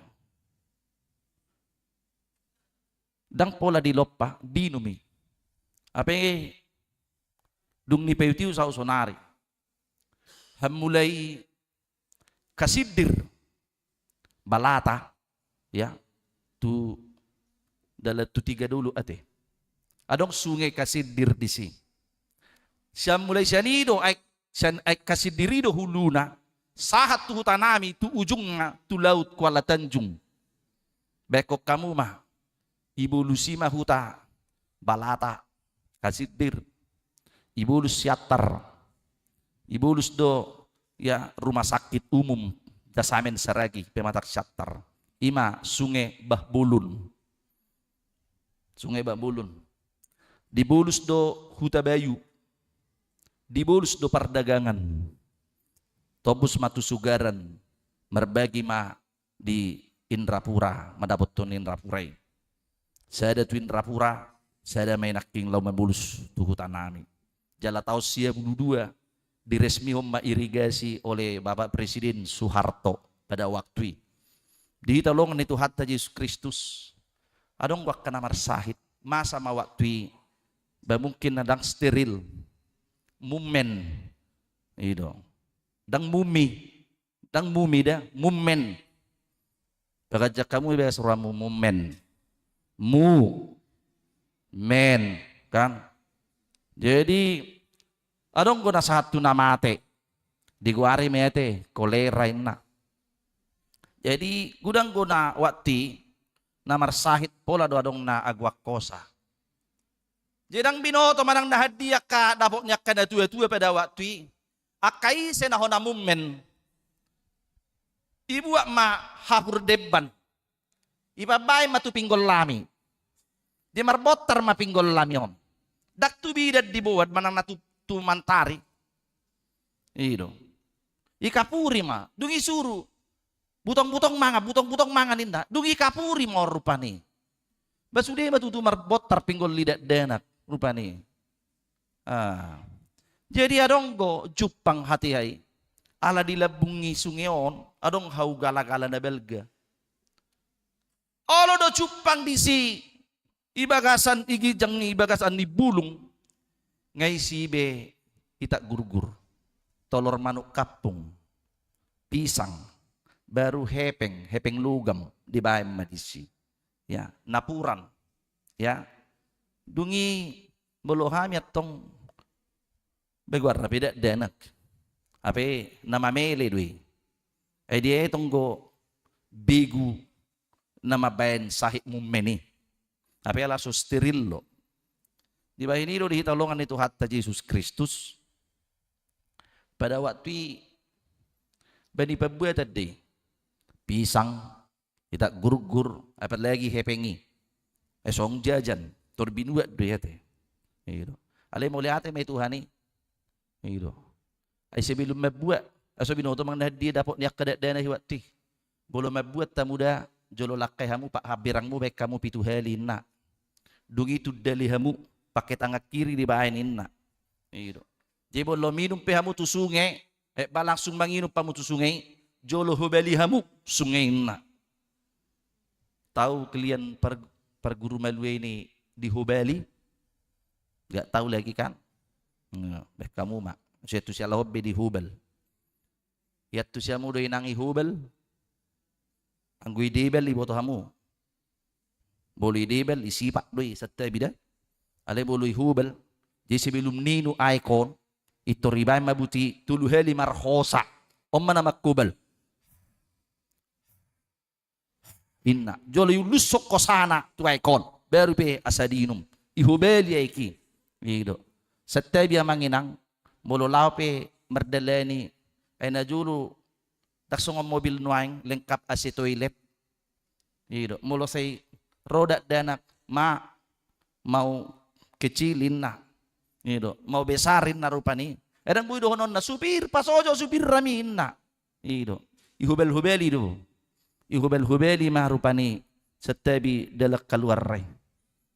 Ndang pola dilompa, diinum i. Hape dung dipaihut-ihut saut sonari. Mulai Kasindir, Balata, ya, tu dalan tu Tigadolok ate. Adong sunge Kasindir disi. Sian mulai sian i do aek, sian aek Kasindir i do huluna, sahat tu huta nami, tu ujungna, tu laut Kuala Tanjung. Baen hamu ma, dibolus i ma huta Balata, Kasindir, dibolus Siantar, dibolus do, ya, rumah sakit umum Dasamen Saragi, pematang Siantar. I ma sunge Bahbolon. Sunge Bahbolon. Dibolus do Hutabayu. Dibolus do pardagangan. Tobus ma tu Sugaran. Marbagi ma di Indrapura, mandapothon Indrapura i. Sada tu Indrapura, sada ma i nangkin laho mabolus tu huta nami. Jala taon sia pulu dua, diresmihon ma irigasi oleh Bapak Presiden Soeharto pada waktu i. Di hita dongan ni Tuhanta Jesus Kristus, adong do angka na marsahit, masa ma waktu i Ba mungkin na ndang steril. Mummen. I do. Ndang mumi. Ndang mumi da, mummen. Bagas jaka mu ibagas rohamu, mummen. Mu. Men. Kan? Jadi, adong do na sahat tu na mate. Digoari mate, kolera inna. Jadi, godang do na waktu i, na marsahit pola do adong na agoan hosa. Jadi ndang binoto manang na handia angka dapot ni angka na tua-tua pada waktu i. Angka ise na hona mummen. Ibuat ma hapur demban. Ipambaen ma tu pinggol lami. Dia marbontar ma pinggol lami on. Ndang tu bidan diboan manang na tu, tu mantari. I do. Ikapuri ma. Dung isuru. Butong-butong mangan, butong-butong mangan inna. Dung ikapuri ma on rupani. Ba sude ma tutu marbontar pinggol ni dakdanak rupani. Ah. Jadi adong do jumpang hatiha i. Ala di lambung ni sunge on, adong hau gala-gala na balga. Olo do jumpang disi, ibagasan i ginjang ni, ibagasan ni bulung, nga isi be itak gurgur, tolor manuk kampung, pisang, baru hepeng, hepeng logam dibaen ma disi. Ya, napuran. Ya. Dung i molo hami antong, ba goarna pe dakdanak. Hape na mamele do i. Ai dia i tong do begu na mambaen sahit mummen i. Hape ala so steril do. Dibahen i do di hita holongan ni Tuhanta Jesus Kristus. Pada waktu i ba nipambuatan do i. Pisang, itak gurgur, apalagi hepeng i. Ai songon jajan, tor binuat do i ate. I do. Alai mauliate ma i Tuhan i. I do. Ai sebelum mambuat, ai so binoto manang na handia dapot ni angka dakdanak i waktu i. Molo mambuat hamu da, jolo langkai hamu, pak hambirangmu baen hamu pitu hali inna. Dung i tundali hamu, pake tangan kiri dibaen inna. I do. Jadi molo minum pe hamu tu sunge, eh, ba langsung manginum hamu tu sunge i, jolo hobali hamu sunge inna. Tau kalian par-, parguru malua i ni di hobali? Nggak tahu lagi kan? Nah, baen hamu ma. Sai tu siala hobbe di hobal. Iantusi hamu do inang i hobal. Anggo i debal iboto hamu. Molo i debal, i sipak do i, santabi da. Alai molo i hobal, jadi sebelum ninum aek on, i tor ibaen ma buti tolu hali marhosa. On ma na manghobal. Inna. Jolo iulushon hosana tu aek on. Baru pe asa diinum. Ihobali aek i. I do. Santabi amang inang, molo laho pe mardalani, ai na jolo ndang songon mobil nuaeng, lengkap A C toilet. I do, molo sai ro dakdanak, ma, mau kecil inna. I do, mau besar inna rupani. Ai ndang boi dohononna, supir, pasojo supir nami inna. I do, ihobal-hobali do. Ihobal-hobali ma rupani santabi dalan kaluar i.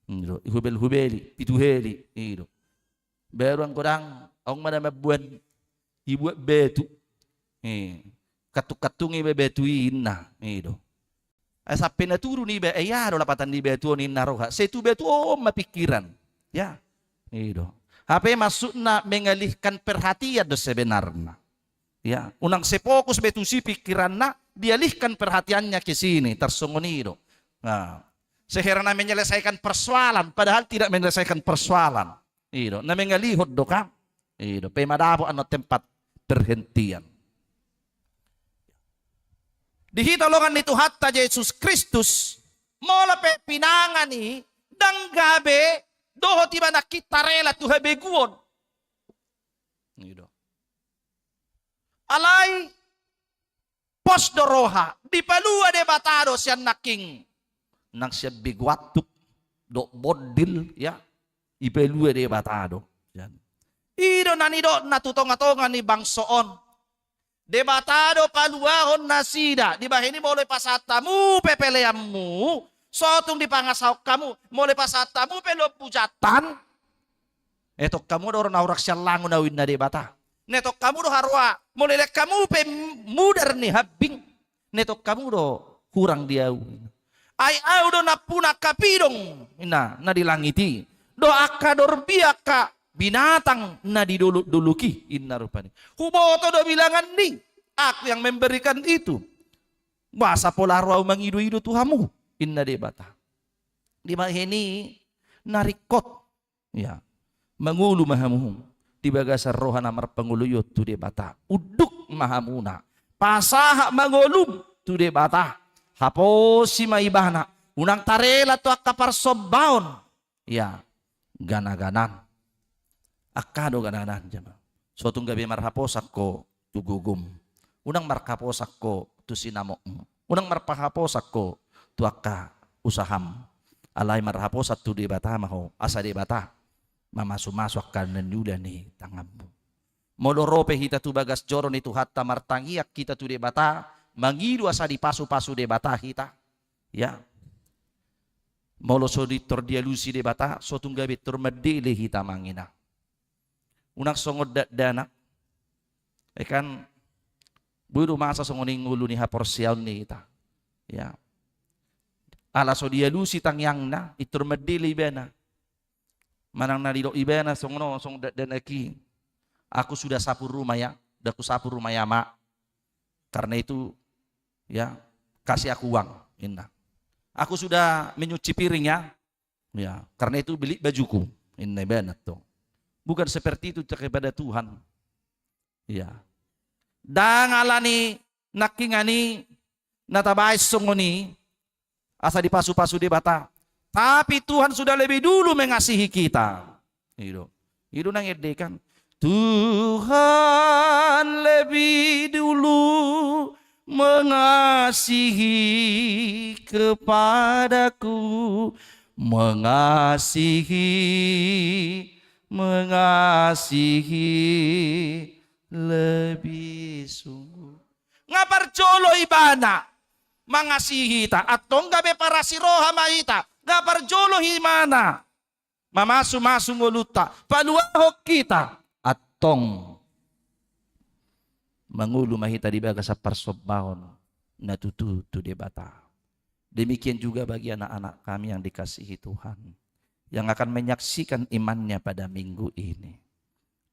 I do, ihobal-hobali, pitu hali. I do. Baru anggo ndang, adong ma na mamboan, ibuat batu. Eh, kantung-kantung iba batu i inna, i do. Ai sampe na turun iba, eh, ia do lapatan ni batu on inna roha. Sai tu batu on ma pikiran. Ya, i do. Hape maksudna mengalihkan perhatian do sebenarna. Ya, unang sai fokus be tusi pikiranna, dialihkan perhatiannya ke sini, tarsongon i do. Nah, sehera na menyelesaikan persoalan, padahal tidak menyelesaikan persoalan. I do, na mengalihon do kan? I do, pe ma dapot annon tempat perhentian. Di hita holongan ni Tuhanta Jesus Kristus, molo pe pinangan i, ndang gabe dohot iba nangkin tarela tu habeguon. I do. Alai pos do roha, dipalua Debata do sian nangkin. Nang sian begu antuk, dohot bondil, ya. Dipalua Debata do. Ya. I do na nidokna tu tonga-tonga ni bangso on. Debata do paluahon nasida, dibahen i molo ipasahat hamu pe peleanmu, so tung dipangasahon hamu, molo ipasahat hamu pe lombu jantan, etong hamu do ro na hurang sian langon au inna Debata. Na etong hamu do haroa, molo ilehon hamu pe mudar ni hambing. Na etong hamu do hurang di au. Ai au do nampuna angka pidong, inna, na di langit i. do angka dorbi, angka binatang na di dolok-dolok i, inna rupani. Huboto do bilangan ni, Aku yang memberikan itu. Boasa pola ro ahu mangido-ido tu hamu, inna Debata. Di bahen i na ringkot, ya, mangolu ma hamu di bagasan roha na marpangoloion tu Debata. Unduk ma hamuna, pasahat ma ngolum tu Debata. Haposi ma ibana, unang tarela tu angka parsombaon, ya, gana-ganan. Angka do gana-ganan, jama. So tung gabe marhaposan ho tu gogom. Unang marhaposan ho tu sinamokmu. Unang marhaposan ho tu angka usaham. Alai marhaposan tu Debata ma ho, asa Debata mamasu-masu angka na niula ni tanganmu. Molo ro pe hita tu bagas joro ni Tuhanta, martangiang hita tu Debata, mangido asa dipasu-pasu Debata hita. Ya. Molo so di tor dialusi Debata, so tung gabe tor mandele hita, amang inang. Unang songon dakdanak. E kan, boi do masa songon i ngolu ni haporseaon ni hita. Ya. Ala so dialusi tangiangna, i tor mandele ibana. Manang na didok ibana songon on, songon dakdanak i, "Aku sudah sapu rumah ya, sudah kusapu rumah ya, Mak. Karena itu, ya, kasih aku uang," inna. "Aku sudah menyuci piring ya. Ya, karena itu beli bajuku," inna ibana tu. Bukan seperti itu kepada Tuhan. Ya. Ndang ala ni nangkiningan i na tabaen songon i, asa dipasu-pasu Debata. Tapi Tuhan sudah lebih dulu mengasihi kita. I do. I do na ende kan. Tuhan lebih dulu mengasihi kepadaku, mengasihi, mengasihi lebih sungguh. Nga parjolo ibana mangasihi hita, antong gabe parasi roha ma hita, nga parjolo ibana mamasu-masu ngolunta, paluahon hita, antong mangolu ma hita di bagasan parsombaon na tutu tu Debata. Demikian juga bagi anak-anak kami yang dikasihi Tuhan, yang akan menyaksikan imannya pada minggu ini.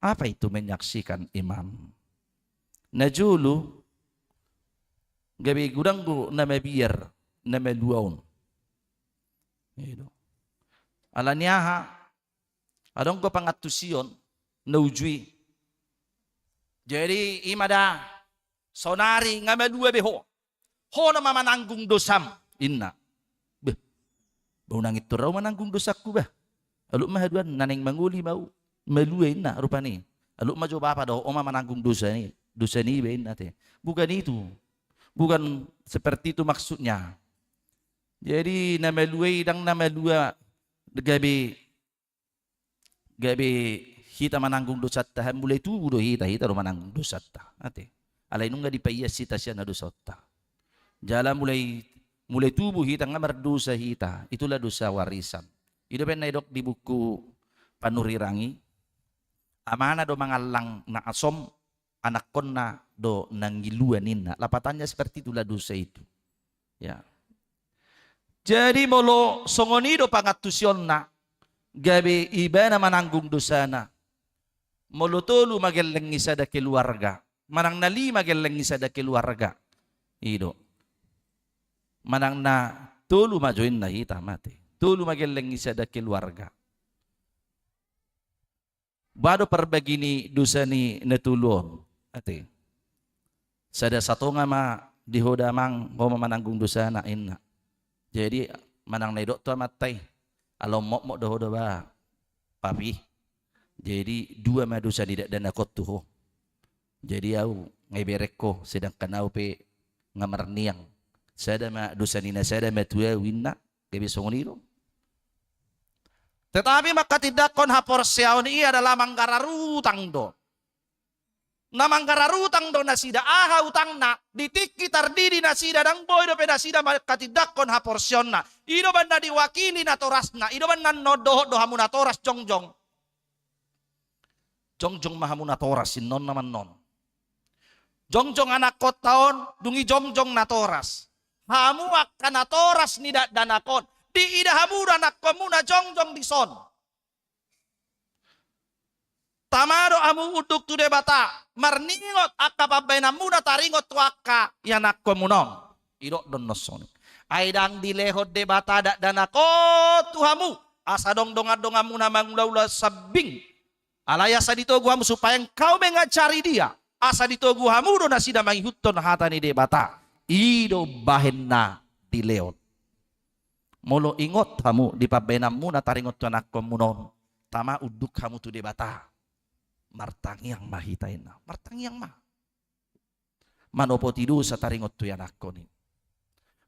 Apa itu menyaksikan iman? Na jolo, gabe godang do na mabiar na malua on. I do. Ala ni aha? Adong do pangantusion na uju i. Jadi, i ma da, saonari nga malua be ho. Ho nama mananggung dosam, inna. Beh, ba unang intor ahu mananggung dosangku, bah. Aluk ma haduan, na naeng mangoli ma ahu, malua, inna rupani. Aluk ma jo bapa dohot oma mananggung dosa ni, dosa ni iba, inna te. Bukan itu. Bukan seperti itu maksudnya. Jadi, na malua i ndang na malua gabe gabe hita mananggung dosanta, mulai tubu do hita, hita do mananggung dosanta. Ate. Alai nunga dipaias hita sian na dosaonta. Jala mulai, mulai tubu hita, nga mardosa hita. Itulah dosa warisan. I do baen na didok di buku Panurirang i, amana do mangallang na asom, anakkonna do na ngilua ninna. Lapatannya seperti itulah dosa itu. Ya. Jadi molo songon i do pangantusionna, gabe ibana mananggung dosana. Molo tolu ma gelleng i sada keluarga, manang na lima gelleng i sada keluarga. I do. Manang na tolu ma jo inna hita mate. Tolu ma gelleng i sada keluarga. Ba do parbagi ni dosa ni na tolu on, ate. Sada satonga ma di ho da amang, ho ma mananggung dosana, inna. Jadi manang na didok tu amanta i, ala mokmok do ho da ba, papi. Jadi dua ma dosa ni dakdanak on tu ho. Jadi ahu nga ibereng ho, sedangkan ahu pe nga marniang. Sada ma dosa ni na sada ma tu ahu, inna. Gabe songon i do. Tetapi mangkatindangkon haporseaon i adalah manggarar utang do. Na manggarar utang do nasida, aha utangna? Di tingki tardidi nasida, ndang boi dope nasida mangkatindangkon haporseaonna. I do umbahen na diwakili natorasna, i do umbahen na annon dohot do hamu natoras jongjong. Jongjong ma hamu natoras, innon nama annon. Jongjong anakkonta on, dung i jongjong natoras. Hamu angka natoras ni dakdanak on, diida hamu do anakkonmuna jongjong dison. Tama do hamu unduk tu Debata, marningot angka pambahenanmuna taringot tu angka ianakkonmuna on. Didok do annon songon i. Ai ndang dilehon Debata dakdanak on tu hamu, asa adong dongandonganmuna mangulaula sambing. Alai asa ditogu hamu supaya engkau mengajari dia, asa ditogu hamu do nasida mangihuthon hata ni Debata. I do bahen na dilehon. Molo ingot hamu di pambahenanmuna taringot tu ianakkonmuna on, tama unduk hamu tu Debata. Martangiang ma hita, ninna. Martangiang ma. Manopoti dosa taringot tu ianakkon i.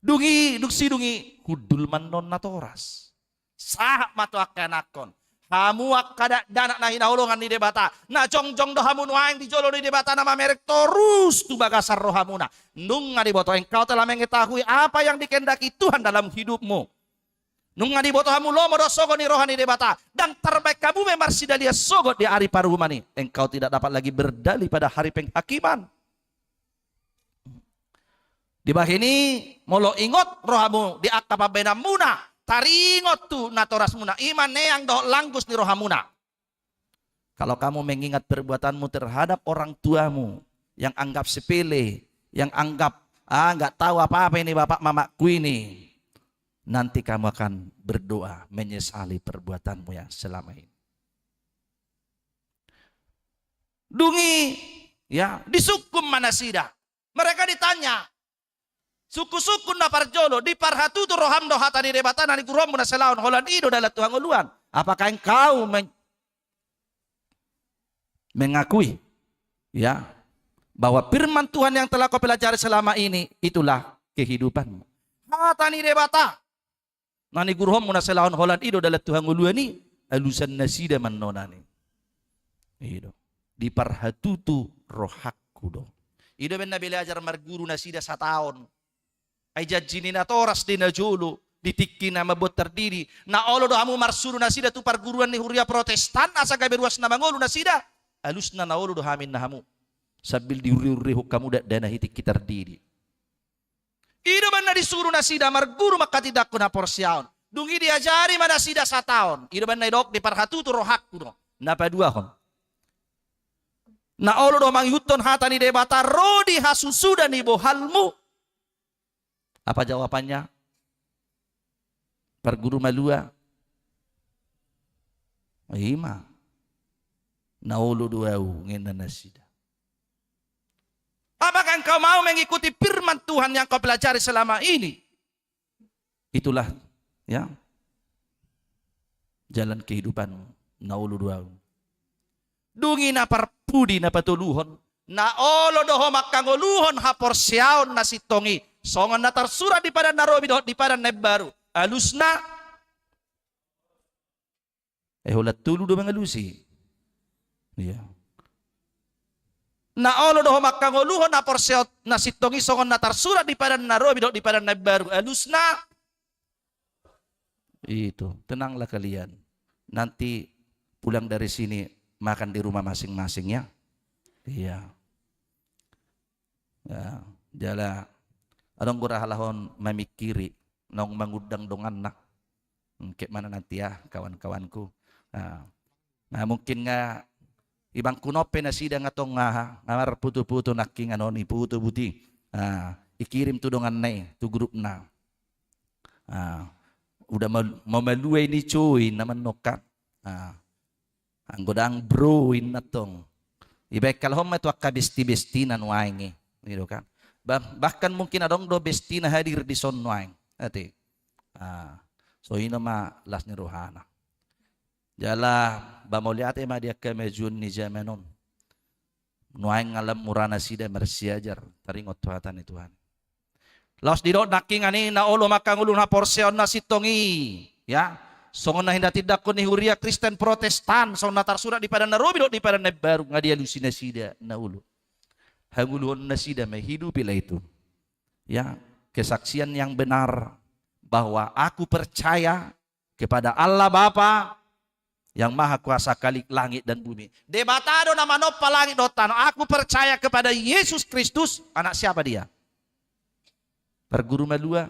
Dung i, dung sidung i, hundul ma annon natoras. Sahat ma tu angka ianakkon. Hamu angka dakdanak na hinaholongan ni Debata, na jongjong do hamu nuaeng di jolo ni Debata na mamereng torus tu bagasan rohamuna. Nunga diboto, engkau telah mengetahui apa yang dikehendaki Tuhan dalam hidupmu. Nunga diboto hamu lomo do sogo ni roha ni Debata, ndang tarbaen hamu be marsidalan sogot di ari paruhuman i. Engkau tidak dapat lagi berdalih pada hari penghakiman. Dibahen i, molo ingot rohamu di angka pambahenanmuna taringot tu natorasmuna, i ma neang dohot langgus ni rohamuna. Kalau kamu mengingat perbuatanmu terhadap orang tuamu yang anggap sepele, yang anggap, "Ah, nggak tahu apa-apa ini bapak mamaku ini," nanti kamu akan berdoa menyesali perbuatanmu yang selama ini. Dung i, ya, disungkun ma nasida. Mereka ditanya, sungkun-sungkun na parjolo, diparhatutu roham do hata ni Debata na niguruhonmu na sialaon holan i do dalan tu hangoluan. Apakah engkau men-, mengakui, ya, bahwa firman Tuhan yang telah kau pelajari selama ini itulah kehidupanmu? Hata ni Debata na niguruhonmu na sialaon holan i do dalan tu hangoluan i, alusan nasida ma annon i. I do. Diparhatutu rohangku do. I do umbahen na belajar marguru nasida sataon. Ai janji ni natoras di na jolo, di tingki na mamboan tardidi. Na olo do hamu marsuru nasida tu parguruan ni huria Protestan, asa gabe ruas na mangolu nasida. Alusna na olo do hami, ninna hamu. Sambil diurre-urrehon hamu dakdanak i tingki tardidi. I do umbahen na disuru nasida marguru manghatindanghon haporseaon. Dung i diajari ma nasida sataon. I do umbahen na didok diparhatutu rohangku do. Na paduahon. Na olo do mangihuthon hata ni Debata ro di hasusuda ni bohalmu. Apa jawabannya? Parguru malua. I ma. Na olo do au, ninna nasida. Apakah engkau mau mengikuti firman Tuhan yang kau pelajari selama ini? Itulah, ya, jalan kehidupan, na olo do au. Dung i na parpudi na patoluhon, na olo do ho manghangoluhon haporseaon na sintong i, songon na tarsurat di Padan na Robi dohot di Padan na Imbaru. Alusna, eh, holan tolu do mangalusi. Iya. Na olo do ho manghangoluhon haporseaon na sintong i songon na tarsurat di Padan na Robi dohot di Padan na Imbaru. Alusna. Itu, tenanglah kalian. Nanti pulang dari sini makan di rumah masing-masing, ya. Iya. Ya, jala adong do ra halak on mamingkiri, naung mangundang donganna. Engke ma na nanti, ah, kawan-kawanku. Nah, nah, mungkin nga ibangkon on pe nasida nga tong, ah, nga marpoto-poto nangkin, annon i poto buti. Ah, ikirim tu donganna i, tu grupna. Ah, uda mal-, mau malua i ni coy na mannoka. Ah, anggo ndang bro, ninna tong. Ibaen halak on ma tu angka besti-bestina nuaeng i. Gitu kan. Bah-, bahkan mungkin adong do bestina hadir dison nuaeng. Ate. Ah, songon i ma las ni rohana. Jala, ba mauliate ma di angka kemajuan ni jaman on. Nuaeng nga lam mura nasida marsiajar, taringot tu hata ni Tuhan. Laos didok nangkin i na olo manghangoluhon haporseaon na sintong i, ya. Songon na hinatindangkon ni huria Kristen Protestan, songon na tarsurat di Padan na Robi dohot di Padan na Imbaru, nga dialusi nasida na olo. Hangoluhon nasida ma i, hidupilah itu. Ya, kesaksian yang benar bahwa aku percaya kepada Allah Bapa yang Maha Kuasa, Khalik langit dan bumi. Debata do na manompa langit dohot tano. Aku percaya kepada Yesus Kristus, anak siapa dia? Parguru malua.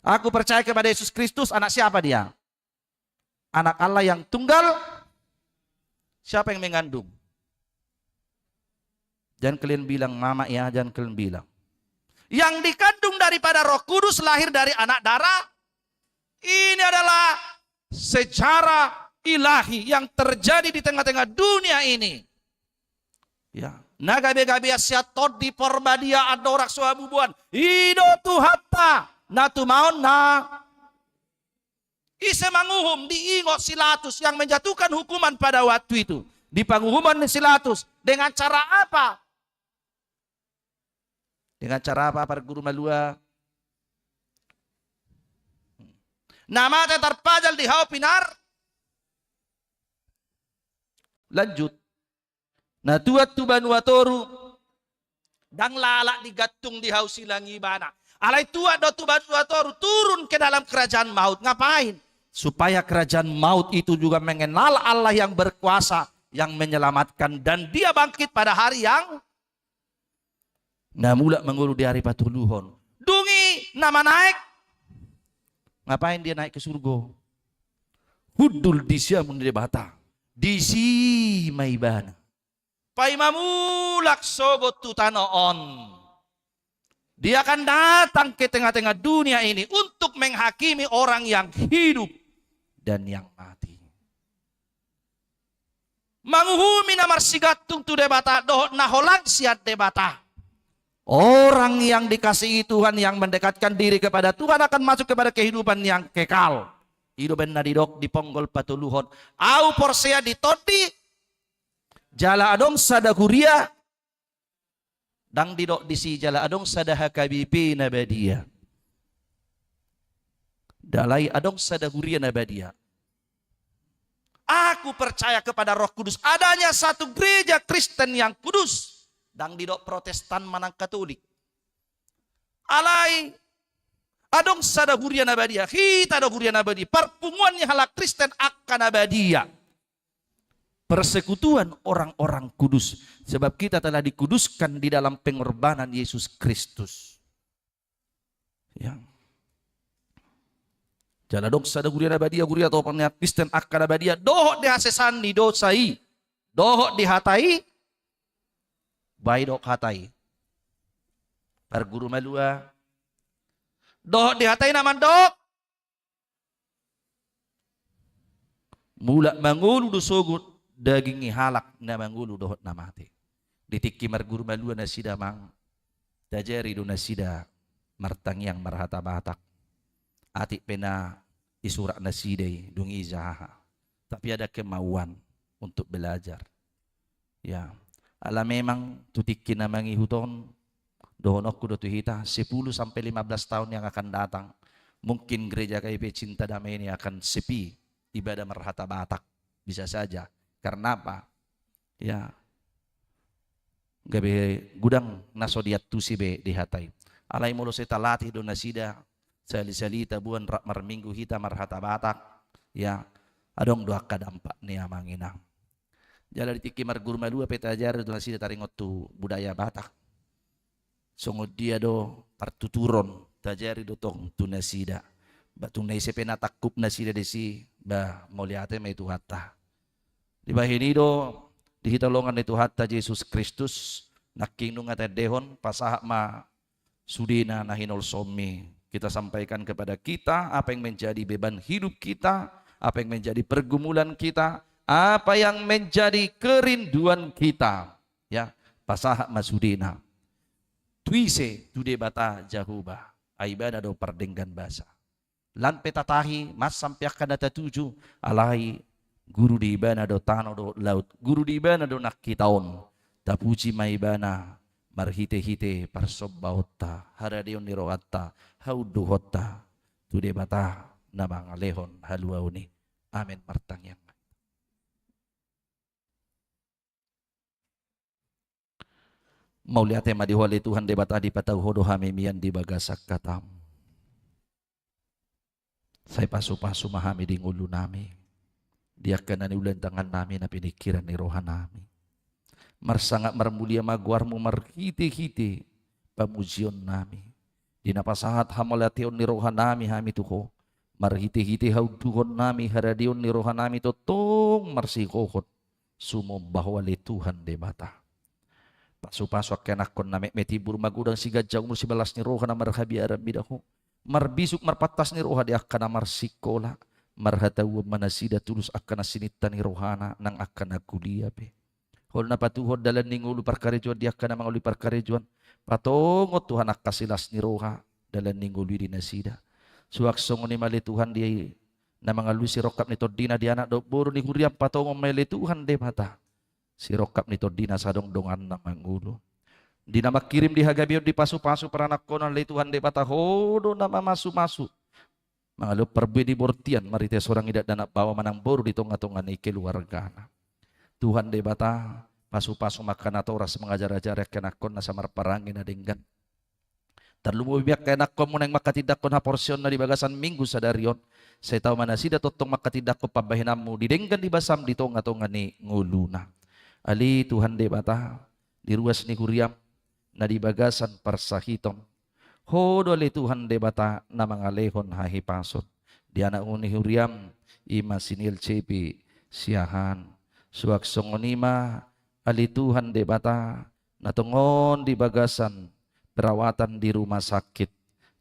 Aku percaya kepada Yesus Kristus, anak siapa dia? Anak Allah yang tunggal Siapa yang mengandung? Jangan kalian bilang mama ya, jangan kalian bilang. Yang dikandung daripada Roh Kudus lahir dari anak darah. Ini adalah sejarah ilahi yang terjadi di tengah-tengah dunia ini. Ya, na gabe-gabean sian Tondi Porbadia andorang so habubuhan. I do Tuhanta, na tumaon na. Ise manguhum? Diingot si Latus yang menjatuhkan hukuman pada waktu itu. Di panguhuman ni si Latus. Dengan cara apa? Dengan cara apa, parguru malua? Na mate tarpajal di hau pinar. Lanjut. Na tuat tu banua toru, ndang lalak digantung di hau silang ibana. Alai tuat do tu banua toru, turun ke dalam kerajaan maut. Ngapain? Supaya kerajaan maut itu juga mengenal Allah yang berkuasa, yang menyelamatkan, dan dia bangkit pada hari yang na mulak mangolu di ari patoluhon. Dung i na manaek. Ngapain dia naik ke surgo? Hundul di siamun Debata. Disi ma ibana. Paima mulak sogot tu tano on. Dia akan datang ke tengah-tengah dunia ini untuk menghakimi orang yang hidup dan yang mati. Manguhumi na marsigantung tu Debata dohot na holang sian Debata. Orang yang dikasihi Tuhan, yang mendekatkan diri kepada Tuhan, akan masuk kepada kehidupan yang kekal. I do umbahen na didok di ponggol patoluhon, au porsea di Tondi, jala adong sada huria. Ndang didok disi jala adong sada H K B P na badia. Alai adong sada huria na badia. Aku percaya kepada Roh Kudus, adanya satu gereja Kristen yang kudus. Ndang didok Protestan manang Katolik. Alai adong sada huria na badia, hita do huria na badia, parpunguan ni halak Kristen angka na badia. Persekutuan orang-orang kudus, sebab kita telah dikuduskan di dalam pengorbanan Yesus Kristus. Ya. Jala adong sada huria na badia, huria atau pangnia Kristen angka na badia, dohot di hasesaan ni dosa i, dohot di hata i, baen dohot hata i. Parguru malua, dohot di hata i na mandok, mulak mangolu do sogot daging ni halak na mangolu dohot na mate. Di tingki marguru malua nasida amang, taajari do nasida martangiang marhata Batak. Atik pe na isurat nasida i dung i jaha. Tapi ada kemauan untuk belajar. Ya, ala memang tu tingki na mangihut on, dohononku do tu hita, sepuluh sampai lima belas tahun yang akan datang, mungkin gereja K I P Cinta Damai ini akan sepi ibadah marhata Batak. Bisa saja. Karena apa? Ya, gabe godang na so diantusi be di hata i. Alai molo sai talatih do nasida, sahali-sahali taboan rap marminggu hita marhata Batak, ya, adong do angka dampak ni amang inang. Jala di tingki marguru malua pe taajari do nasida taringot tu budaya Batak. Songon dia do partuturon, taajari do tong tu nasida. Ba tung na ise pe na tangkup nasida disi, ba mauliate ma i Tuhanta. Dibahen i do di hita holongan ni Tuhanta Jesus Kristus, nangkin nunga taendehon, pasahat ma sudena na hinolsomi. Kita sampaikan kepada kita apa yang menjadi beban hidup kita, apa yang menjadi pergumulan kita, apa yang menjadi kerinduan kita. Ya, pasahat ma sudena. Tu ise? Tu Debata Jahowa. Ai ibana do pardenggan basa. Lan pe tatahi, mansam pe angka na tatuju, alai guru di ibana do tano dohot laut, guru di ibana do nang hita on. Tapuji ma ibana marhite-hite parsombaonta, haradeon ni rohanta, haunduhonta tu Debata na mangalehon haluaon i. Amen. Martangiang. Mauliate ma di Ho ale Tuhan Debata, dipatau Ho do hami mian di bagasan hataM. Sai pasu-pasu ma hami di ngolunami, di angka na niula ni tangannami, na piningkiran ni rohanami. Marsangap marmulia ma goarMu marhite-hite pamujionnami, di na pasahat hamauliateon ni rohanami hami tu Ho, marhite-hite haunduhonnami, haradeon ni rohanami tongtong marsihohot sumomba Ho ale Tuhan Debata. Pasupasu angka ianakkon na metmet, tibur ma godang, siganjang umur, sibalas ni roha na marhabiaran mida Ho. Marbisuk marpantas ni roha di angka na marsikola, marhatauon ma nasida tulus angka na sininta ni rohana nang angka na kuliah pe. Ho do na patuduhon dalan ni ngolu parkarejoan di angka na mangolu di parkarejoan, patongon Tuhan angka silas ni roha dalan ni ngolu i di nasida. Suang songon i ma ale Tuhan di na mangalusi rongkap ni tondina, di anak dohot boru ni huriaM, patongon ma ale Tuhan Debata sirongkap ni tondina asa adong donganna mangolu. Di na mangkirim di hagabeon, di pasupasu paranakhonon ale Tuhan Debata, Ho do na mamasumasu mangalehon parbue ni bortian marhite sorang idat, anak, baoa manang boru di tongatonga ni keluargana. Tuhan Debata, pasupasu ma angka natoras mangajarajari angka ianakkon na asa marparange na denggan. Tarlumobi angka ianakkon-Mu naeng manghatindanghon haporseaonna di bagasan Minggu sadari on, sai tau ma nasida tongtong manghatindanghon pambahenanMu di denggan, di basaM, di tongatonga ni ngoluna. Ale Tuhan Debata, di ruas ni huriaM na di bagasan parsahiton, Ho do ale Tuhan Debata na mangalehon hahipason di anak ni huriaM, i ma si Niel Cepi Siahaan. Suang songon i ma ale Tuhan Debata, na tongon di bagasan perawatan di rumah sakit,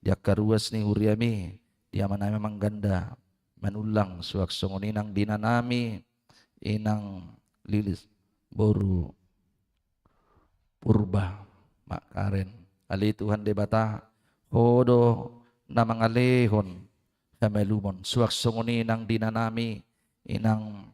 di angka ruas ni huriaM i, di amanami Amang Ganda Manullang, suang songon i nang di inanami Inang Lilis, boru Purba, Mak Karen. Ale Tuhan Debata, Ho do na mangalehon hamalumon, suang songon i nang di inanami Inang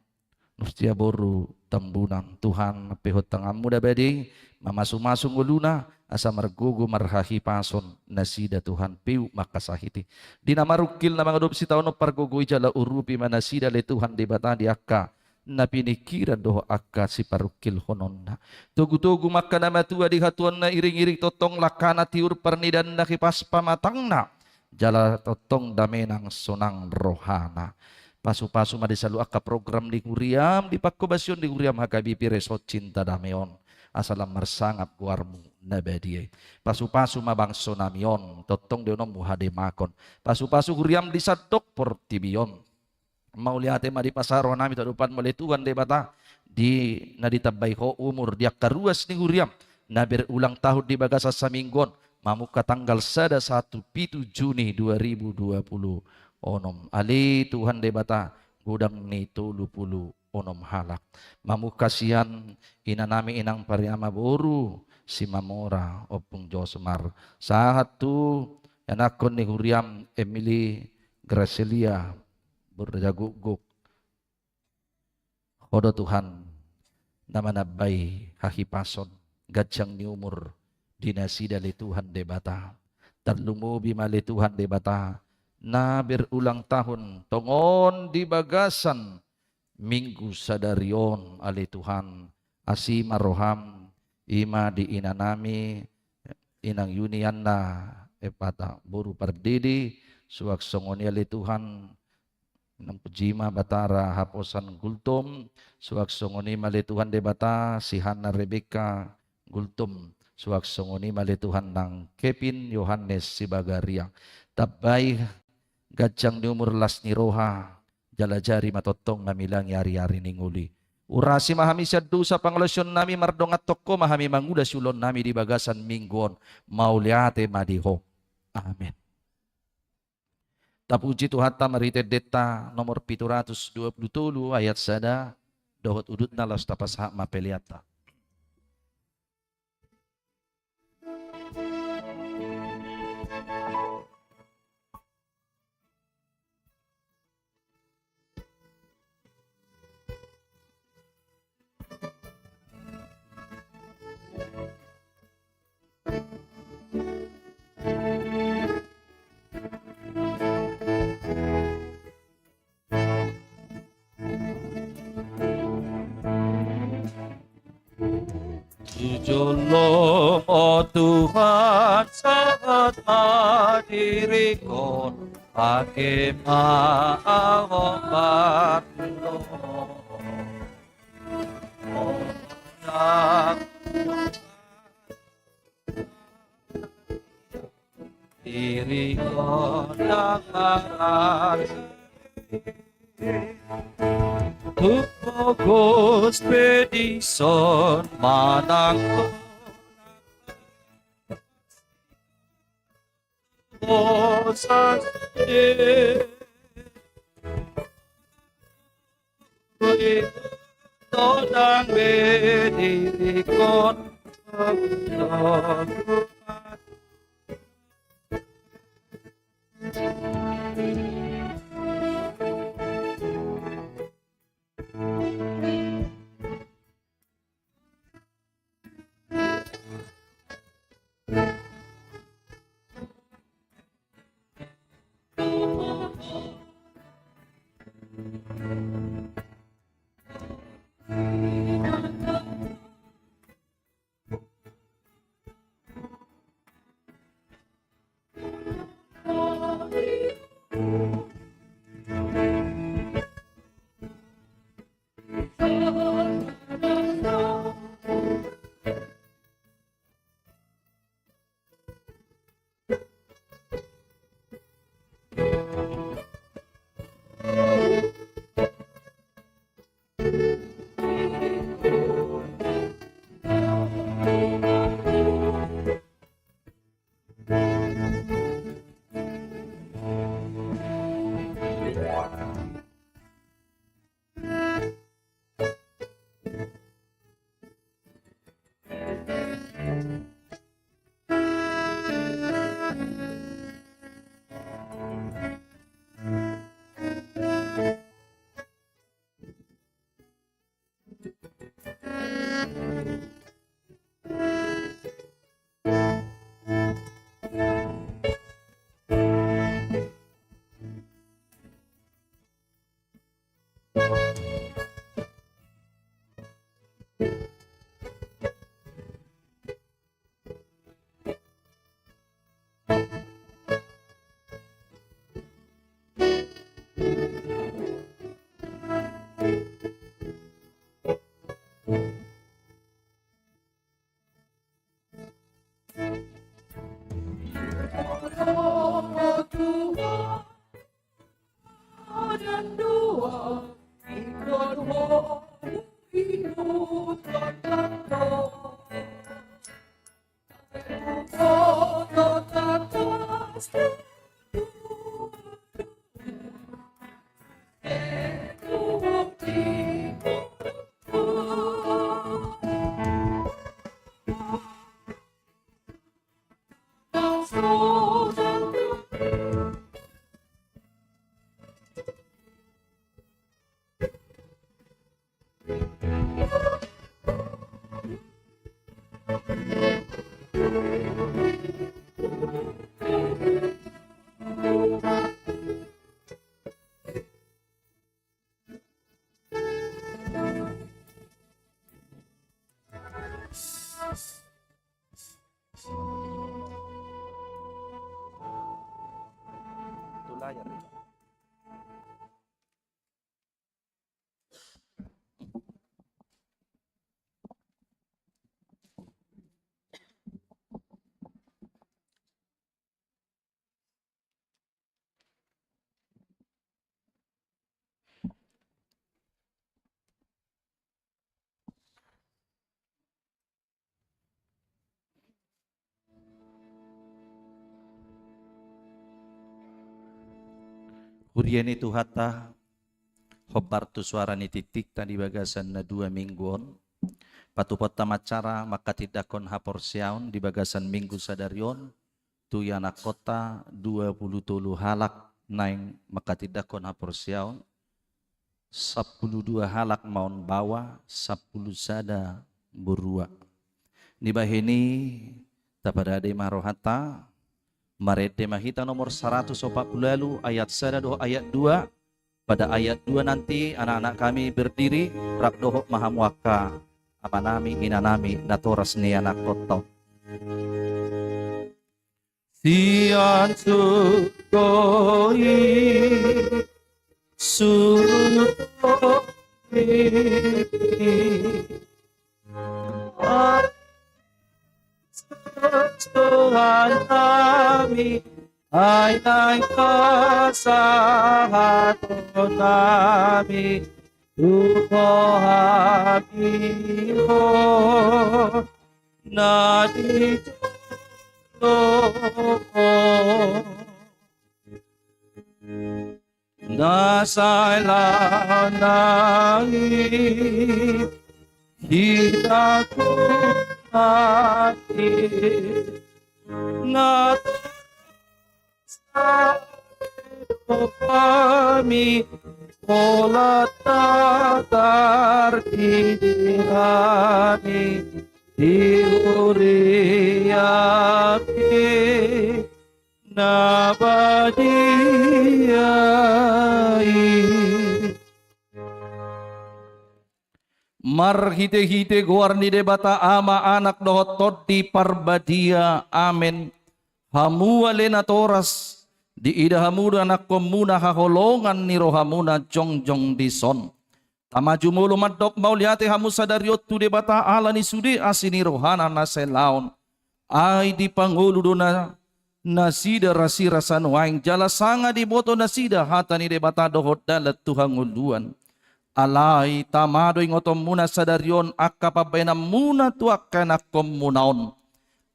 Nustia boru Tambunan. Tuhan, pehon tanganMu na badia i mamasumasu ngoluna asa margogo marhahipason nasida, Tuhan, peuk ma angka sahit i. Di na marungkil na mangadopsi taon on, pargogoi jala urupi ma nasida ale Tuhan Debata di angka na piningkiran dohot angka siparungkilhononna. Togutogu ma angka na matua di hatuaonna, iringiring tongtong langkana, tiur parnidaanna, hipas pamatangna, jala tongtong dame nang sonang rohana. Pasupasu ma di saluhut angka program ni huriaM, di panghobasion ni huriaM H K B P Resort Cinta Dame on, asa lam marsangap goarMu na badia i. Pasupasu ma bangsonami on, tongtong dohononMu hademakon. Pasupasu huriaM di sandok portibi on. Mauliate ma dipasahat rohanami tu adopanMu ale Tuhan Debata, di na ditambai Ho umur di angka ruas ni huriaM na berulang tahun di bagasan saminggu on, mamungka tanggal sada, satu, pitu Juni dua ribu dua puluh onom. Ale Tuhan Debata, godang ni tolu pulu onom halak. Mamungka sian inanami Inang Pariama boru Simamora, Ompung Josmar. Sahat tu ianakkon ni huriaM Emily Gracelia, boru Raja Gukguk. Ho do Tuhan na manambai hahipason, ganjang ni umur di nasida ale Tuhan Debata. Tarlumobi ma ale Tuhan Debata na berulang tahun tongon di bagasan Minggu sadari on ale Tuhan. Asi ma rohaM, i ma di inanami Inang Yuniana Epata boru Pardede, suang songon i ale Tuhan Inang Pujima Batara Haposan Gultom, suang songon i ma ale Tuhan Debata si Hanna Rebeka Gultom, suang songon i ma ale Tuhan nang Kevin Yohanes Sibagariang. Tambai ganjang ni umur, las ni roha, jala jari ma tongtong mamilangi ariari ni ngolu i. Urasi ma hami sian dosa pangalaosionnami, mardongan tongko ma hami mangula siulaonnami di bagasan Minggu on. Mauliate ma di Ho. Amen. Tapuji Tuhanta marhite endenta nomor pitu ratus dua pulu tolu ayat sada dohot udutna, laos tapasahat ma peleanta. Jujur lo, o Tuhan, sahat ma diringkon, pake ma ahu parlo. Diri on dang marasi, tung Pogos pe dison manang Hosas de. Todang be di kon. Huria ni Tuhanta, hombar tu suara ni tingtingta di bagasan na dua minggu on, patupaonta ma acara manghatindanghon haporseaon di bagasan minggu sadari on, tu ianakkonta dua pulu tolu halak naeng manghatindanghon haporseaon, sampulu dua halak ma on baoa, sampulu sada borua. Dibahen i taparade ma rohanta, marende ma hita nomor saratus opat pulu ualu ayat sada dohot ayat dua. Pada ayat dua nanti anak-anak kami berdiri, rap dohot ma hamu angka amanami, inanami, natoras ni anakkonta on. Sian surgo i surut ho, Tuhan nami, ai naeng pasahaton nami Tuhan, na di jolo na sai laon nai hita kuat, na sai do hami, holan tartib hami di huria pe na badia i. Marhitehite goar ni Debata Ama, Anak dohot Tondi Parbadia. Amen. Hamu ale natoras, diida hamu do anakkonmuna haholongan ni rohamuna jongjong dison. Tama jumolo mandok mauliate hamu sadari on tu Debata ala ni sude asi ni rohana na sai laon. Ai dipangolu do na nasida rasirasa nuaeng, jala sanga diboto nasida hata ni Debata dohot dalan tu hangoluan. Alai tama do ingotonmuna sadari on angka pambahenanmuna tu angka ianakkonmuna on.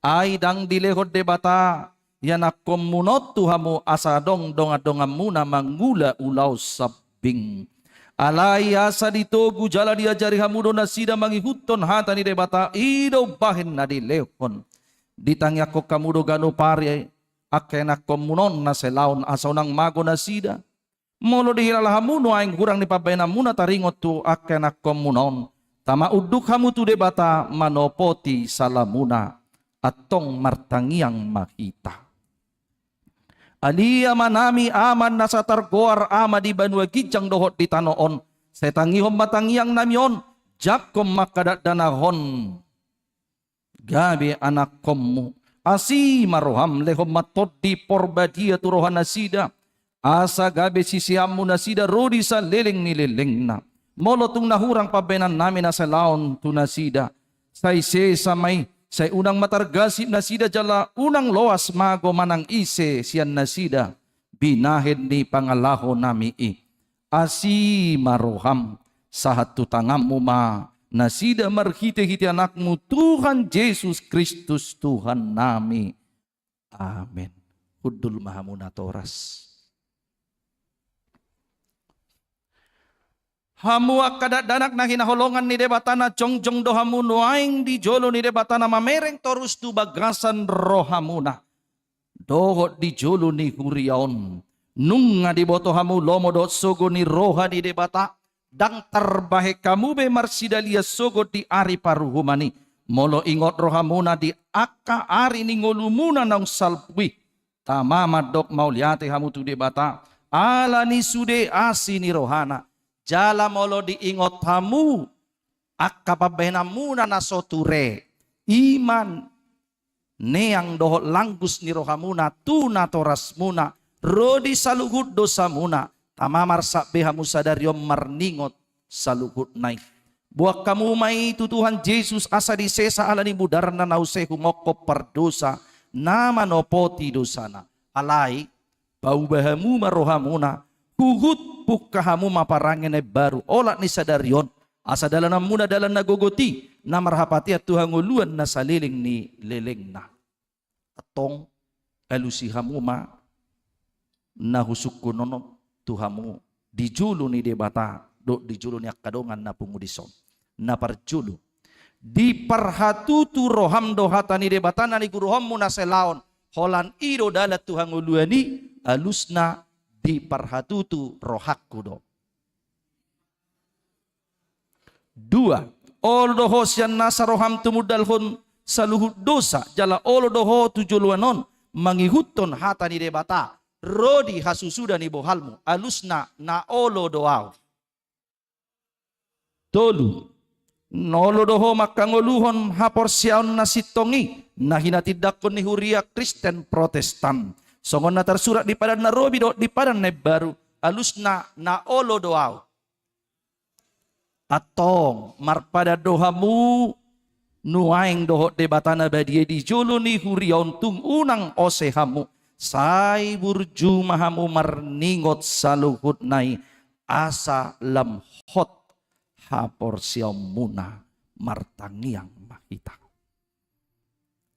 Ai ndang dilehon Debata ianakkonmuna on tu hamu asa adong dongandonganmuna mangula ulaon sambing. Alai asa ditogu jala diajari hamu do nasida mangihuthon hata ni Debata, i do umbahen na dilehon. Ditangiangkon hamu do ganup ari angka ianakkonmuna on na sai laon, asa unang mago nasida. Molo dihilala hamu nuaeng hurang ni pambahenanmuna taringot tu angka ianakkonmuna on, tama unduk hamu tu Debata manopoti salamuna. Antong martangiang ma hita. Ale Amanami, Ama na sai targoar Ama di banua ginjang dohot di tano on, sai tangihon ma tangiangnami on, jangkon ma angka dakdanak on gabe anakkonmu. Asi ma roham, lehon ma Tondi Parbadia tu roha nasida, asa gabe siseanmu nasida ro di saleleng ni lelengna. Molo tung na hurang pambahenannami na sai laon tu nasida, sai sesa ma i, sai unang ma targasip nasida jala unang loas mago manang ise sian nasida binahen ni pangalahonami i. Asi ma roham, sahat tu tanganmu ma nasida marhitehite Anakmu Tuhan Jesus Kristus Tuhannami. Amen. Hundul ma hamu natoras. Hamu angka dakdanak na hinaholongan ni Debata, na jongjong do hamu nuaeng di jolo ni Debata na mamereng torus tu bagasan rohamuna dohot di jolo ni huria on. Nunga diboto hamu lomo dohot sogo ni roha ni Debata, ndang tarbahen hamu be marsidalian sogot di ari paruhuman i, molo ingot rohamuna di angka ari ni ngolumuna naung salpu i. Tama mandok mauliate hamu tu Debata ala ni sude asi ni rohana. Jala molo diingot hamu angka pambahenanmuna na so ture, i ma neang dohot langgus ni rohamuna tu natorasmuna ro di saluhut dosamuna, tama marsak be hamu sadari on marningot saluhutna i. Boan hamu ma i tu Tuhan Jesus asa disesa ala ni mudarna na use humongkop pardosa na manopoti dosana. Alai pauba hamu ma rohamuna, huhut pungka hamu ma parange na imbaru olat ni sadari on, asa dalananmuna dalan na gogot i, na marhapatean tu hangoluan na saleleng ni lelengna. Antong alusi hamu ma na husungkun on tu hamu di jolo ni Debata dohot di jolo ni angka dongan na pungu dison. Na parjolo, diparhatutu roham do hata ni Debata na niguruhonmu na sai laon, holan i do dalan tu hangoluan i, alusna diparhatutu rohangku do. Dua, olo do ho sian nasa roham tumundalhon saluhut dosa, jala olo do ho tu joloan on mangihuthon hata ni Debata ro di hasusuda ni bohalmu, alusna na olo do ahu. Tolu, na olo do ho mangkangoluhon haporseaon na sintong i, na hinatindangkon ni huria Kristen Protestan. Songon na tarsurat di Padan na Robi dohot di Padan na Imbaru, alusna na olo do ahu. Antong marpadan do hamu nuaeng dohot Debata na badia i di jolo ni huria on, tung unang ose hamu, sai burju ma hamu marningot saluhutna i, asa lam hot haporseaonmuna, martangiang ma hita.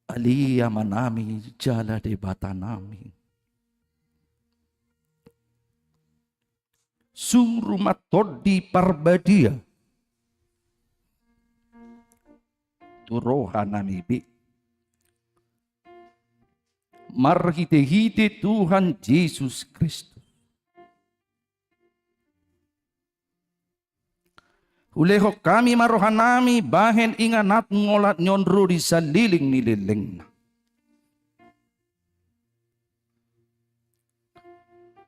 Ale Amanami jala Debatanami, suru ma Tondi Parbadia tu rohanami be, marhitehite Tuhan Jesus Kristus. Hulehon hami ma rohanami bahen inganatmu olat ni on ro di salelenglelengna.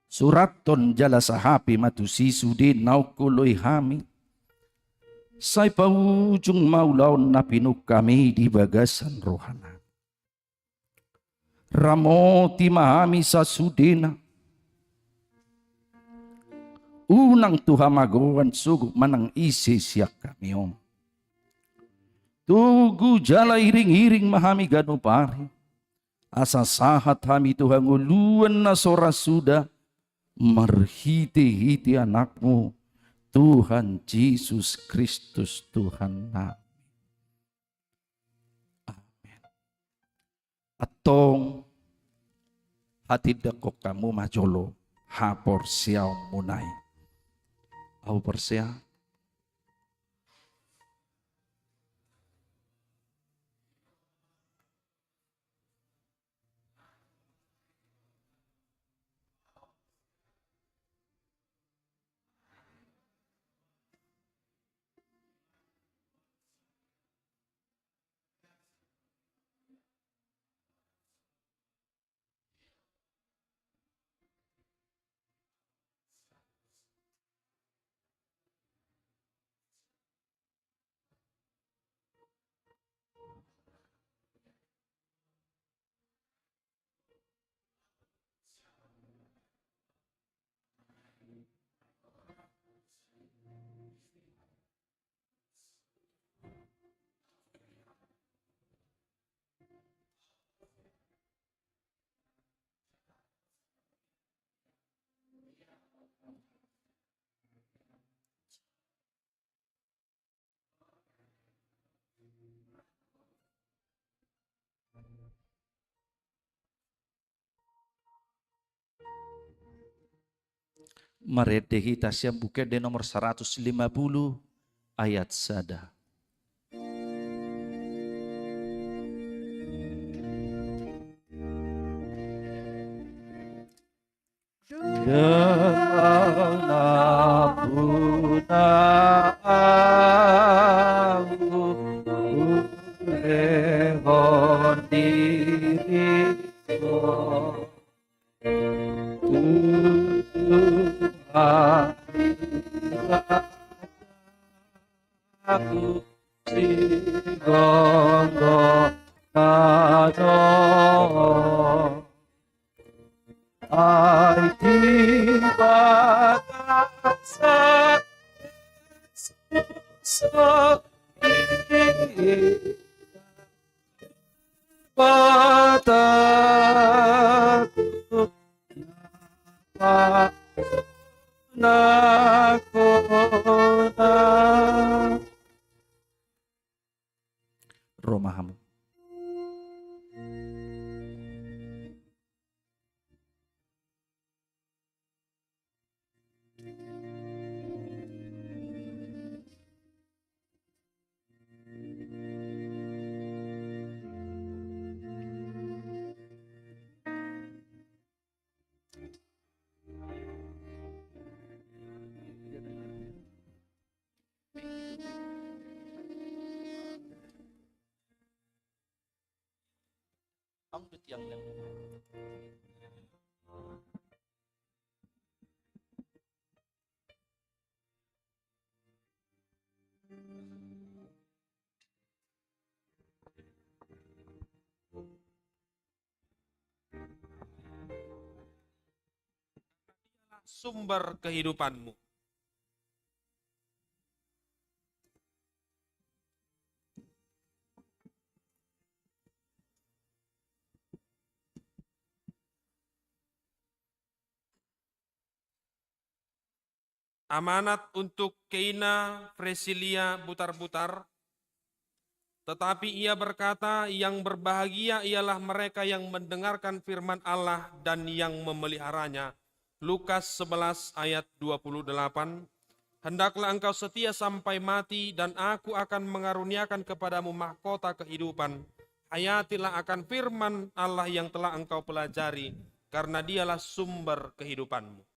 Surathon jala sahaphon ma tusi sude naung huoloi hami, sai paujung ma ulaon na pinungka hami di bagasan rohanami. Ramoti ma hami sasudena. Unang tu hamagoan sogot manang ise sian hami on. Togu jala iringiring ma hami ganup ari, asa sahat hami tu hangoluan na so ra suda, marhitehite Anakmu, Tuhan Jesus Kristus Tuhannami. Amen. Antong, hatindangkon hamu ma jolo haporseaonmuna i. Ahu porsea. Marende hita sian Buku Ende nomor saratus lima pulu ayat sada. Dang na puna ahu hulehon diri ho tu Tuhan Ibana, ahu sigomgom na do. Ai di bagasan Jesus Kristus Debata na pangona. Ro ma hamu. Ang betiang yang sumber kehidupanmu. Amanat untuk Keina Fresilia Butarbutar. Tetapi ia berkata, "Yang berbahagia ialah mereka yang mendengarkan firman Allah dan yang memeliharanya." Lukas sebelas ayat dua puluh delapan. "Hendaklah engkau setia sampai mati, dan Aku akan mengaruniakan kepadamu mahkota kehidupan. Hayatilah akan firman Allah yang telah engkau pelajari, karena Dialah sumber kehidupanmu."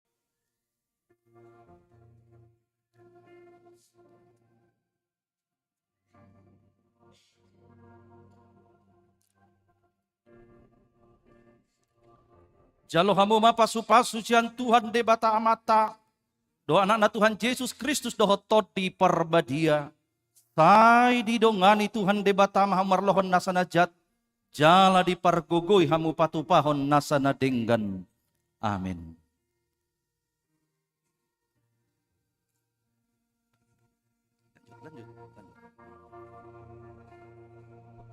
Jalo hamu ma pasu-pasu sian Tuhan Debata Amanta, dohot Anakna Tuhan Jesus Kristus, dohot Tondi Parbadia. Sai didongani Tuhan Debata ma hamu marlohon nasa na jat, jala dipargogoi hamu patupahon nasa na denggan. Amin.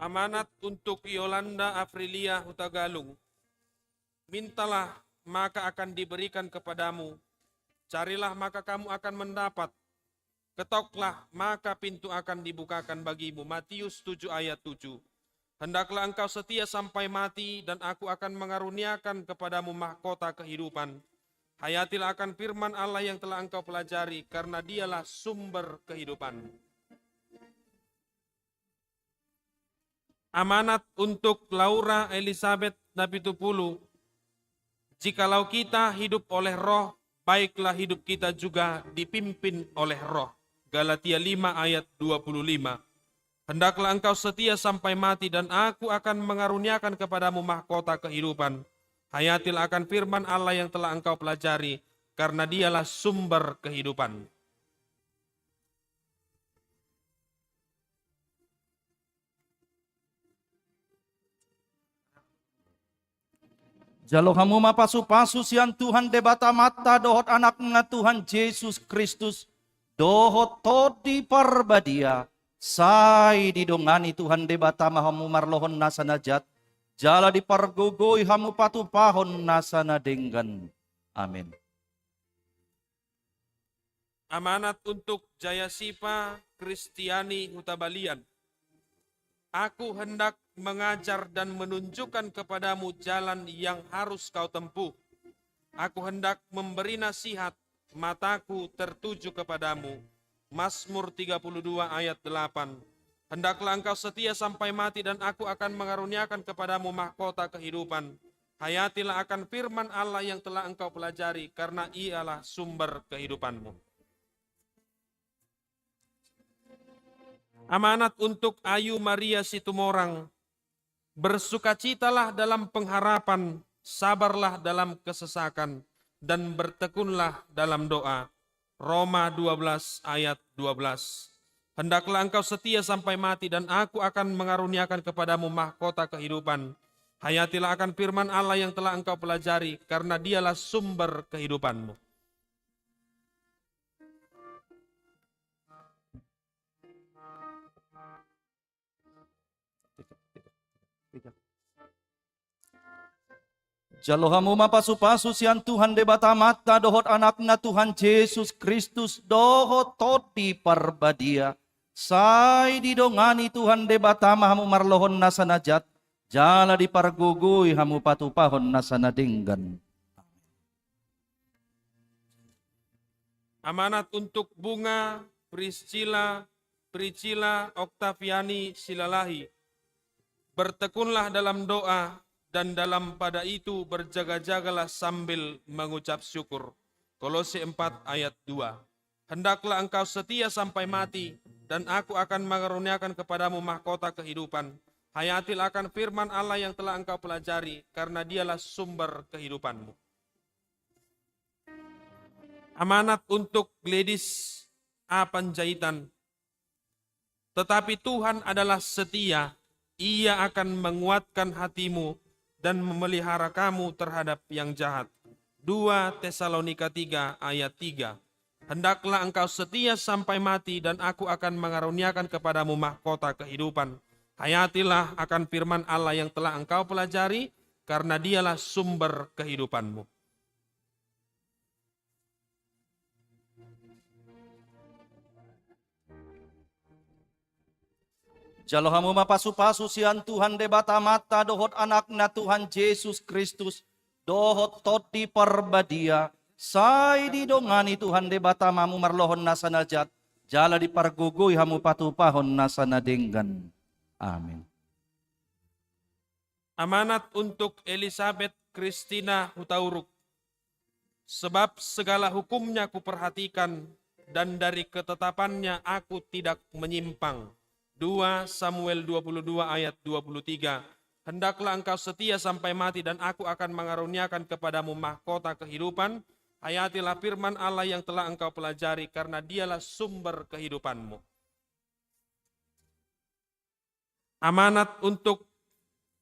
Amanat untuk Yolanda Afrilia Hutagalung. "Mintalah, maka akan diberikan kepadamu. Carilah, maka kamu akan mendapat. Ketoklah, maka pintu akan dibukakan bagimu." Matius tujuh ayat tujuh. "Hendaklah engkau setia sampai mati, dan Aku akan mengaruniakan kepadamu mahkota kehidupan. Hayatilah akan firman Allah yang telah engkau pelajari, karena Dialah sumber kehidupanmu." Amanat untuk Laura Elizabeth Napitupulu. "Jikalau kita hidup oleh Roh, baiklah hidup kita juga dipimpin oleh Roh." Galatia lima ayat dua puluh lima. "Hendaklah engkau setia sampai mati, dan Aku akan mengaruniakan kepadamu mahkota kehidupan. Hayatilah akan firman Allah yang telah engkau pelajari, karena Dialah sumber kehidupan." Jalo hamu ma pasu-pasu sian Tuhan Debata Amanta, dohot Anakna Tuhan Jesus Kristus, dohot Tondi Parbadia. Sai didongani Tuhan Debata ma hamu marlohon nasa na jat, jala dipargogoi hamu patupahon nasa na denggan. Amin. Amanat untuk Jayasipa Kristiani Hutabalian. "Aku hendak mengajar dan menunjukkan kepadamu jalan yang harus kau tempuh. Aku hendak memberi nasihat, mataku tertuju kepadamu." Mazmur tiga puluh dua ayat delapan. "Hendaklah engkau setia sampai mati, dan Aku akan mengaruniakan kepadamu mahkota kehidupan. Hayatilah akan firman Allah yang telah engkau pelajari, karena Ialah sumber kehidupanmu." Amanat untuk Ayu Maria Situmorang. "Bersukacitalah dalam pengharapan, sabarlah dalam kesesakan, dan bertekunlah dalam doa." Roma dua belas ayat dua belas. "Hendaklah engkau setia sampai mati, dan Aku akan mengaruniakan kepadamu mahkota kehidupan. Hayatilah akan firman Allah yang telah engkau pelajari, karena Dialah sumber kehidupanmu." Jalo hamu ma pasu-pasu sian Tuhan Debata Amanta, dohot Anakna Tuhan Jesus Kristus, dohot Tondi Parbadia. Sai didongani Tuhan Debata ma hamu marlohon nasa na jat, jala dipargogoi hamu patupahon nasa na denggan. Amanat untuk Bunga Priscilla, Priscilla Octaviani Silalahi. "Bertekunlah dalam doa, dan dalam pada itu berjaga-jagalah sambil mengucap syukur." Kolose empat ayat dua. "Hendaklah engkau setia sampai mati, dan Aku akan mengaruniakan kepadamu mahkota kehidupan. Hayatilah akan firman Allah yang telah engkau pelajari, karena Dialah sumber kehidupanmu." Amanat untuk Gladys A Panjaitan. "Tetapi Tuhan adalah setia, Ia akan menguatkan hatimu dan memelihara kamu terhadap yang jahat." Dua Tesalonika tiga ayat tiga. "Hendaklah engkau setia sampai mati, dan Aku akan mengaruniakan kepadamu mahkota kehidupan. Hayatilah akan firman Allah yang telah engkau pelajari, karena Dialah sumber kehidupanmu." Jalo hamu ma pasu-pasu sian Tuhan Debata Amanta dohot Anakna Tuhan Jesus Kristus, dohot Tondi Parbadia, sai didongani Tuhan Debata ma hamu marlohon nasa na jat, jala dipargogoi hamu patupahon nasa na denggan. Amin. Amanat untuk Elisabet Kristina Hutauruk. Sebab segala hukum-Nya kuperhatikan, dan dari ketetapan-Nya aku tidak menyimpang. Dua Samuel dua puluh dua ayat dua puluh tiga. Hendaklah engkau setia sampai mati, dan aku akan mengaruniakan kepadamu mahkota kehidupan. Hayatilah firman Allah yang telah engkau pelajari, karena Dialah sumber kehidupanmu. Amanat untuk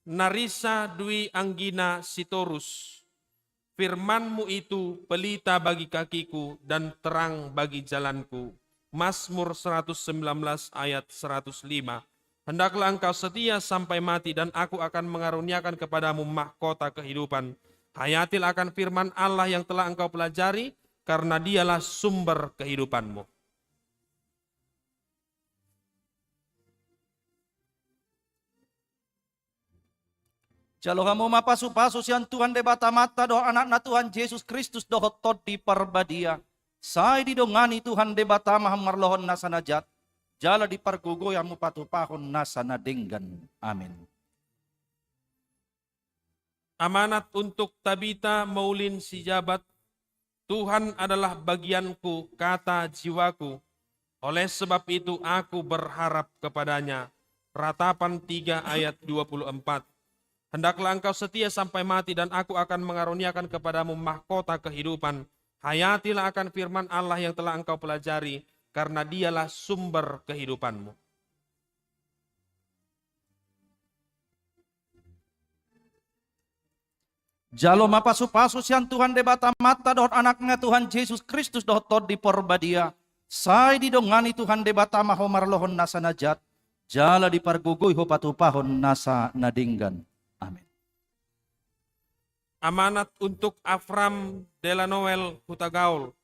Narisa Dwi Anggina Sitorus. Firman-Mu itu pelita bagi kakiku dan terang bagi jalanku. Mazmur seratus sembilan belas ayat seratus lima. Hendaklah engkau setia sampai mati, dan aku akan mengaruniakan kepadamu mahkota kehidupan. Hayatilah akan firman Allah yang telah engkau pelajari, karena Dialah sumber kehidupanmu. Jalo hamu ma pasu-pasu sian Tuhan Debata Amanta dohot Anakna Tuhan Jesus Kristus dohot Tondi Parbadia. Sai didongani Tuhan Debata ma hamu marlohon nasa na jat, jala dipargogoi hamu patupahon nasa na denggan. Amin. Amanat untuk Tabita Moulin Sijabat. Tuhan adalah bagianku, kata jiwaku. Oleh sebab itu aku berharap kepada-Nya. Ratapan tiga ayat dua puluh empat. Hendaklah engkau setia sampai mati, dan aku akan mengaruniakan kepadamu mahkota kehidupan. Hayatilah akan firman Allah yang telah engkau pelajari, karena Dialah sumber kehidupanmu. Jalo ma pasu-pasu sian Tuhan Debata Amanta dohot Anakna Tuhan Jesus Kristus dohot Tondi Parbadia. Sai didongani Tuhan Debata ma ho marlohon nasa na jat, jala dipargogoi ho patupahon nasa na denggan. Amin. Amanat untuk Afram Delanoel Hutagaol.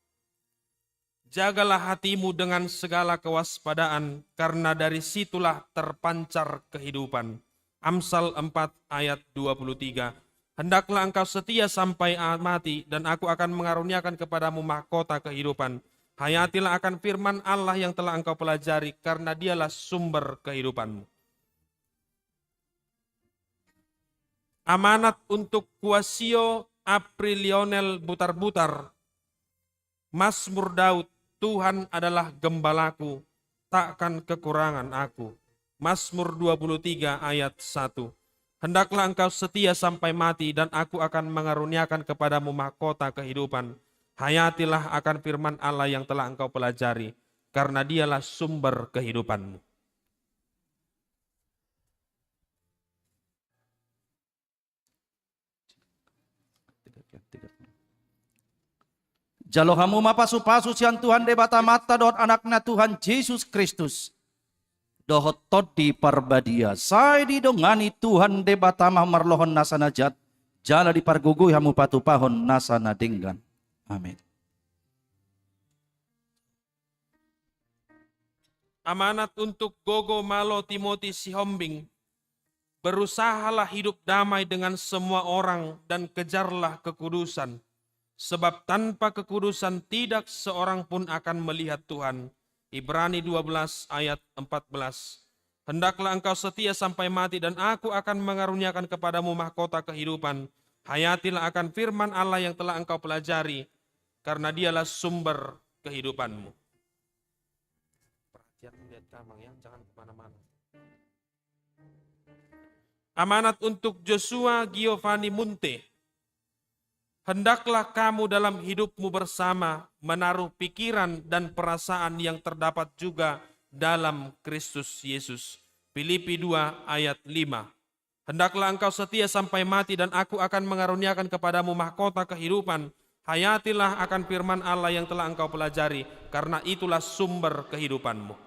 Jagalah hatimu dengan segala kewaspadaan, karena dari situlah terpancar kehidupan. Amsal empat ayat dua puluh tiga. Hendaklah engkau setia sampai a-, mati, dan aku akan mengaruniakan kepadamu mahkota kehidupan. Hayatilah akan firman Allah yang telah engkau pelajari, karena Dialah sumber kehidupanmu. Amanat untuk Kuasio Aprilionel Butarbutar. Mazmur Daud, Tuhan adalah gembalaku, takkan kekurangan aku. Mazmur dua puluh tiga ayat satu. Hendaklah engkau setia sampai mati, dan aku akan mengaruniakan kepadamu mahkota kehidupan. Hayatilah akan firman Allah yang telah engkau pelajari, karena Dialah sumber kehidupanmu. Jalo hamu ma pasu-pasu sian Tuhan Debata Amanta dohot Anakna Tuhan Jesus Kristus dohot Tondi Parbadia. Sai didongani Tuhan Debata ma hamu marlohon nasa na jat, jala dipargogoi hamu patupahon nasa na denggan. Amin. Amanat untuk Gogo Malo Timoti Sihombing. Berusahalah hidup damai dengan semua orang dan kejarlah kekudusan, sebab tanpa kekudusan tidak seorang pun akan melihat Tuhan. Ibrani dua belas ayat empat belas. Hendaklah engkau setia sampai mati, dan aku akan mengaruniakan kepadamu mahkota kehidupan. Hayatilah akan firman Allah yang telah engkau pelajari, karena Dialah sumber kehidupanmu. Perhatian lihat kamang ya, jangan kemana-mana. Amanat untuk Joshua Giovanni Munte. Hendaklah kamu dalam hidupmu bersama menaruh pikiran dan perasaan yang terdapat juga dalam Kristus Yesus. Filipi dua ayat lima. Hendaklah engkau setia sampai mati, dan aku akan mengaruniakan kepadamu mahkota kehidupan. Hayatilah akan firman Allah yang telah engkau pelajari, karena itulah sumber kehidupanmu.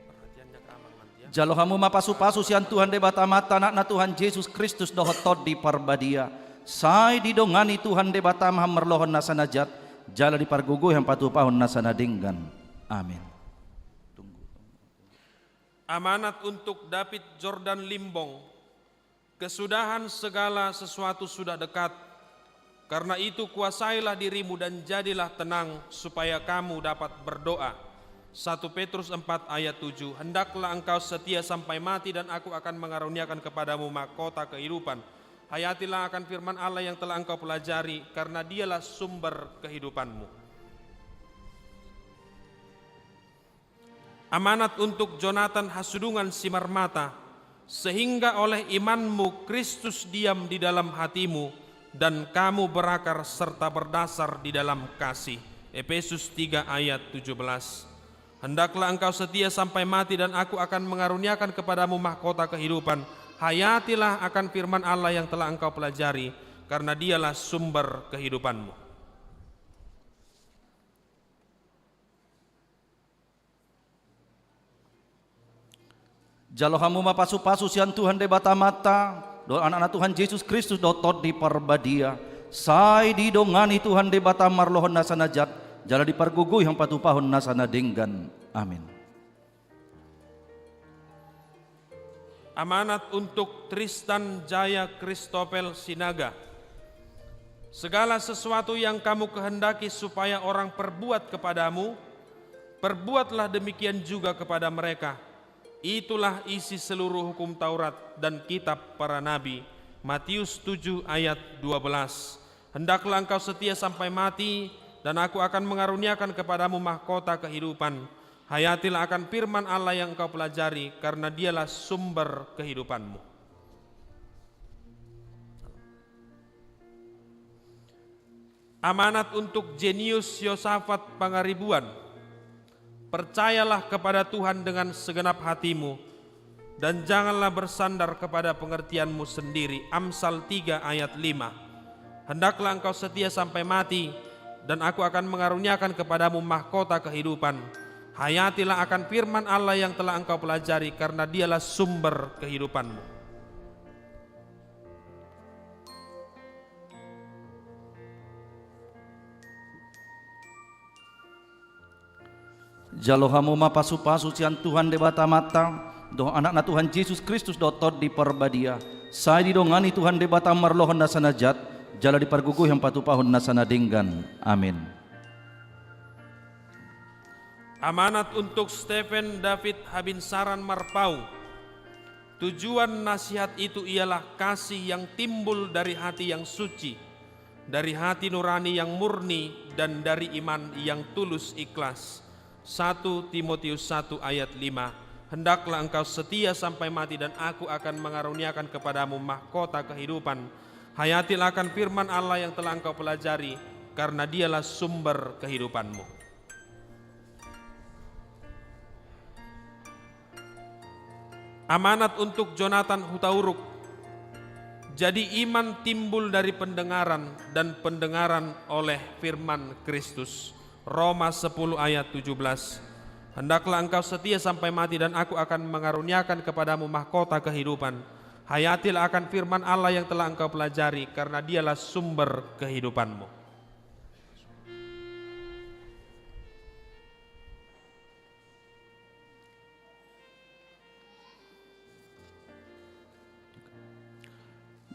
Perhatiannya kamang nanti ya. Jalo hamu ma pasu-pasu sian Tuhan Debata Amanta, Anakna Tuhan Jesus Kristus dohot Tondi Parbadia. Sai didongani Tuhan Debata ma hamu marlohon nasa na jat, jala dipargogoi hamu patupahon nasa na denggan. Amin. Amanat untuk David Jordan Limbong. Kesudahan segala sesuatu sudah dekat. Karena itu, kuasailah dirimu dan jadilah tenang, supaya kamu dapat berdoa. Satu Petrus empat ayat tujuh. Hendaklah engkau setia sampai mati, dan aku akan mengaruniakan kepadamu mahkota kehidupan. Hayatilah akan firman Allah yang telah engkau pelajari, karena dialah sumber kehidupanmu. Amanat untuk Jonathan Hasudungan Simarmata, sehingga oleh imanmu Kristus diam di dalam hatimu, dan kamu berakar serta berdasar di dalam kasih. Efesus tiga ayat tujuh belas. Hendaklah engkau setia sampai mati, dan aku akan mengaruniakan kepadamu mahkota kehidupan. Hayatilah akan firman Allah yang telah engkau pelajari, karena dialah sumber kehidupanmu. Jalo hamu ma pasu-pasu sian Tuhan Debata Amanta, dohot Anakna Tuhan Jesus Kristus dohot Tondi Parbadia. Sai didongani Tuhan Debata marlohon nasa na jat, jala dipargogoi hamu patupahon nasa na denggan. Amin. Amanat untuk Tristan Jaya Kristopel Sinaga. Segala sesuatu yang kamu kehendaki supaya orang perbuat kepadamu, perbuatlah demikian juga kepada mereka. Itulah isi seluruh hukum Taurat dan kitab para nabi. Matius tujuh ayat dua belas. Hendaklah engkau setia sampai mati, dan aku akan mengaruniakan kepadamu mahkota kehidupan. Hayatilah akan firman Allah yang engkau pelajari, karena dialah sumber kehidupanmu. Amanat untuk Jenius Yosafat Pangaribuan. Percayalah kepada Tuhan dengan segenap hatimu, dan janganlah bersandar kepada pengertianmu sendiri. Amsal tiga ayat lima. Hendaklah engkau setia sampai mati, dan aku akan mengaruniakan kepadamu mahkota kehidupan. Hayatilah akan firman Allah yang telah engkau pelajari, karena dialah sumber kehidupanmu. Jalo hamu ma pasu-pasu sian Tuhan Debata Amanta, dohot Anakna Tuhan Jesus Kristus dohot Tondi Parbadia. Sai didongani Tuhan Debata marlohon nasa na jat, jala dipargogoi hamu patupahon nasa na denggan. Amin. Amanat untuk Stephen David Habinsaran Marpaung. Tujuan nasihat itu ialah kasih yang timbul dari hati yang suci, dari hati nurani yang murni, dan dari iman yang tulus ikhlas. Satu Timotius satu ayat lima. Hendaklah engkau setia sampai mati, dan aku akan mengaruniakan kepadamu mahkota kehidupan. Hayatilah akan firman Allah yang telah engkau pelajari, karena dialah sumber kehidupanmu. Amanat untuk Jonathan Hutauruk. Jadi iman timbul dari pendengaran, dan pendengaran oleh firman Kristus. Roma sepuluh ayat tujuh belas. Hendaklah engkau setia sampai mati, dan aku akan mengaruniakan kepadamu mahkota kehidupan. Hayatilah akan firman Allah yang telah engkau pelajari, karena dialah sumber kehidupanmu.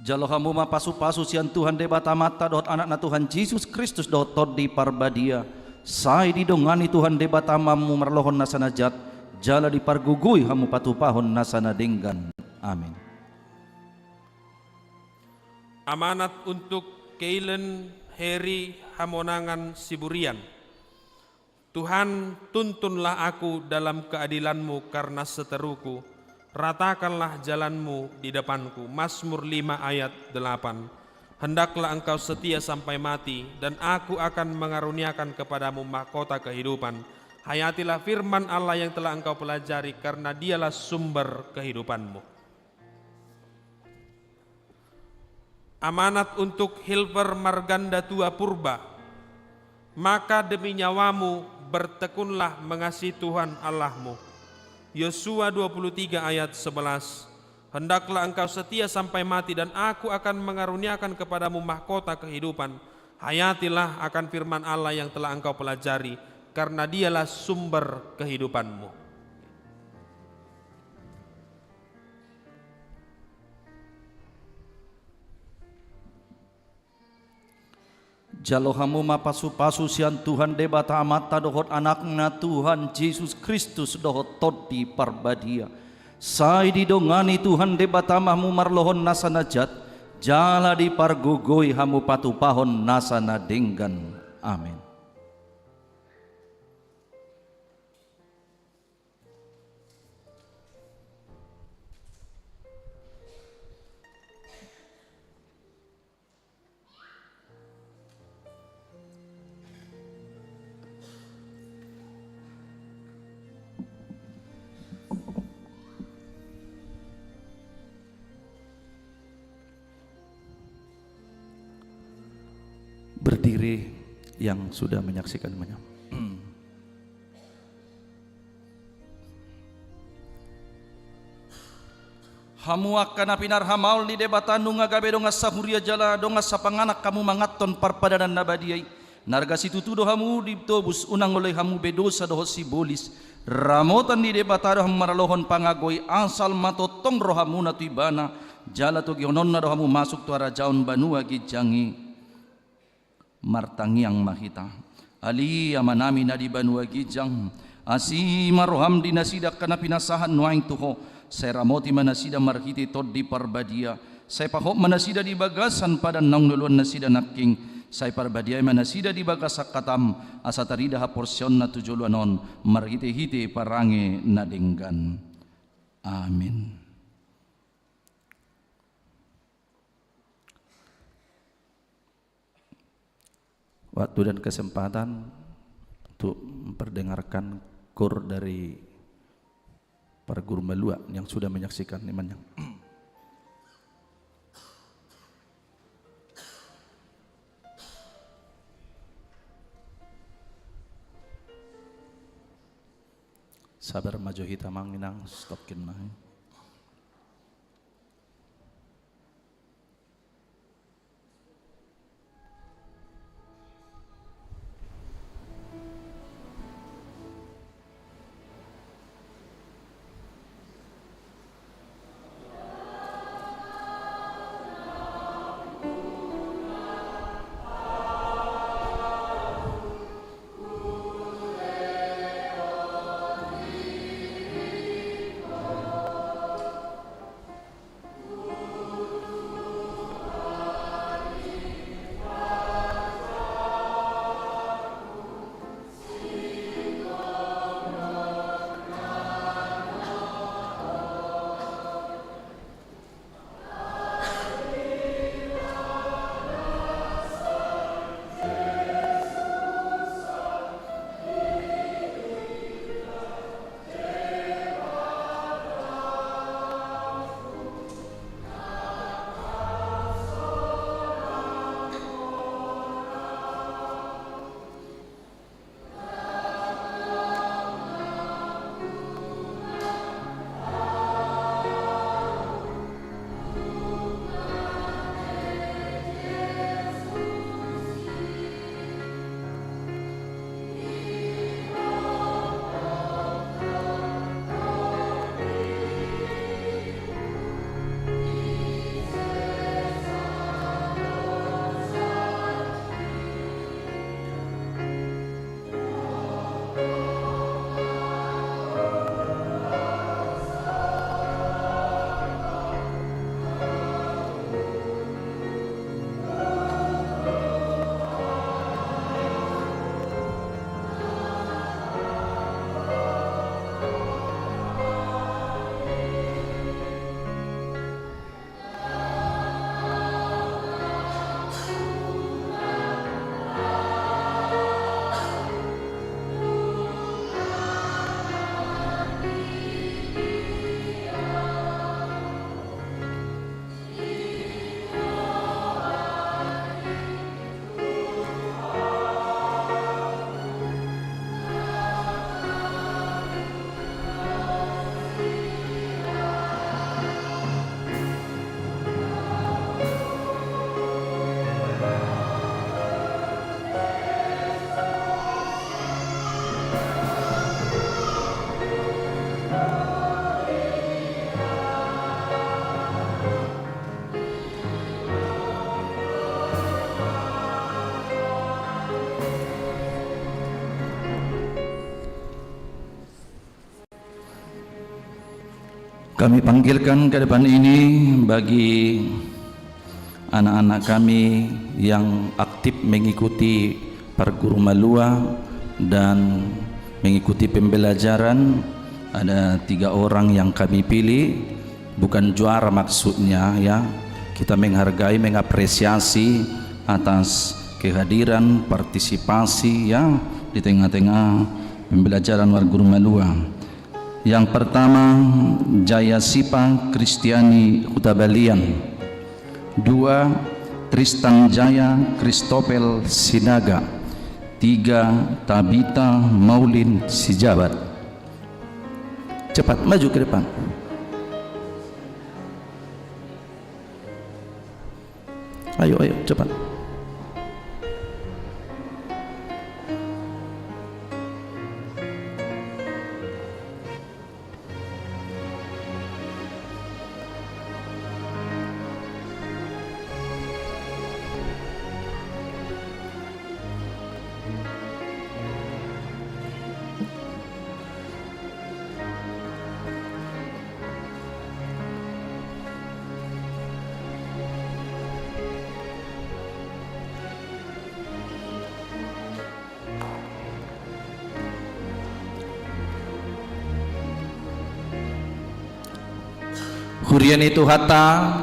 Jalo hamu ma pasu-pasu sian Tuhan Debata Amanta dohot Anakna Tuhan Jesus Kristus dohot Tondi Parbadia. Sai didongani Tuhan Debata ma hamu marlohon nasa na jat, jala dipargogoi hamu patupahon nasa na denggan. Amin. Amanat untuk Keilen Heri Hamonangan Siburian. Tuhan, tuntunlah aku dalam keadilan-Mu karena seteruku, ratakanlah jalan-Mu di depanku. Mazmur lima ayat delapan. Hendaklah engkau setia sampai mati, dan aku akan mengaruniakan kepadamu mahkota kehidupan. Hayatilah firman Allah yang telah engkau pelajari, karena dialah sumber kehidupanmu. Amanat untuk Hilver Margandatua Purba. Maka demi nyawamu, bertekunlah mengasihi Tuhan Allahmu. Yosua dua puluh tiga ayat sebelas, "Hendaklah engkau setia sampai mati, dan Aku akan mengaruniakan kepadamu mahkota kehidupan. Hayatilah akan firman Allah yang telah engkau pelajari, karena Dialah sumber kehidupanmu." Jalo hamu ma pasupasu sian Tuhan Debata Amanta dohot Anakna Tuhan Jesus Kristus dohot Tondi Parbadia. Sai didongani Tuhan Debata ma hamu marlohon nasa na jat, jala dipargogoi hamu patupahon nasa na denggan. Amen. Berdiri yang sudah menyaksikan, menyam-, Hamu angka na pinarhamaol ni Debata, nunga gabe dongan sahuria jala dongan sapanganan hamu manganhon parpadanan na badia i. Na arga situtu do hamu ditobus, unang oloi hamu be dosa dohot sibolis. Ramotan ni Debata do hamu maralohon pangagoi, asal ma tongtong rohamuna tu Ibana, jala togihononna do hamu masuk tu harajaon banua ginjang i. Martangiang ma hita. Ale Amanami na di banua ginjang, asi ma roham di nasida angka na pinasahat nuaeng tu Ho, sai ramoti ma nasida marhite Tondi Parbadia, sai pahot ma nasida di bagasan padan naung nioloan nasida nangkin, sai parbadiai ma nasida di bagasan hatam, asa tarida haporseaonna tu joloan on, marhitehite parange na denggan. Amin. Waktu dan kesempatan untuk memperdengarkan kor dari para guru malua yang sudah menyaksikan imannya. Sabar ma jo hita, Amang Inang, stop kin ma. Kami panggilkan ke depan ini bagi anak-anak kami yang aktif mengikuti parguru malua dan mengikuti pembelajaran. Ada tiga orang yang kami pilih, bukan juara maksudnya, ya. Kita menghargai, mengapresiasi atas kehadiran, partisipasi, ya, di tengah-tengah pembelajaran parguru malua. Yang pertama, Jaya Sipa Kristiani Hutabalian. Dua, Tristan Jaya Kristopel Sinaga. Tiga, Tabita Maulin Sijabat. Cepat, maju ke depan. Ayo, ayo, cepat. Huria ni Tuhanta,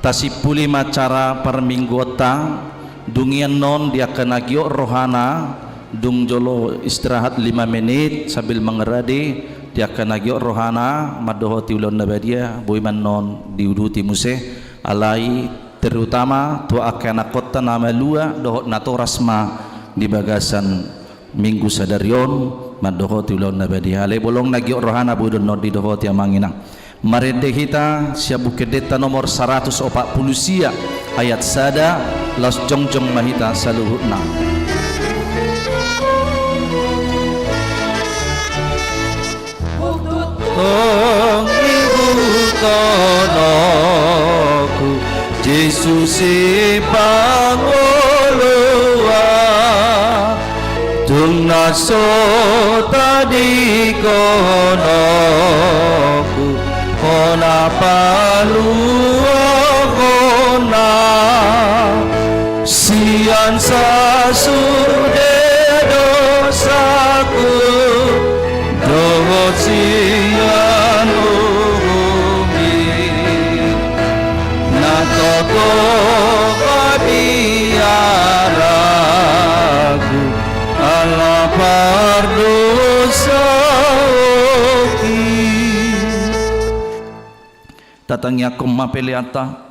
tasimpuli ma acara parmingguonta. Dung i annon di angka na giot rohana, dung jolo istirahat lima menit sambil mangarade, di angka na giot rohana mandohoti ulaon na badia, boi ma annon diuduti muse. Alai terutama tu angka anakkonta na malua dohot natoras ma di bagasan minggu sadari on mandohoti ulaon na badia. Alai bolong na giot rohana boi do annon didohoti, amang inang. Marende hita sian Buku Endenta nomor saratus opat pulu sia, ayat sada, laos jongjong ma hita saluhutna. Tong ihuthononku, Jesus i pangoloan, tung na so tadingkononku, hona paluahonna. Sian sasude dosaku dohot sian uhummi, na toto habiaranku ala pardosaonki. Tatangiangkon ma peleanta.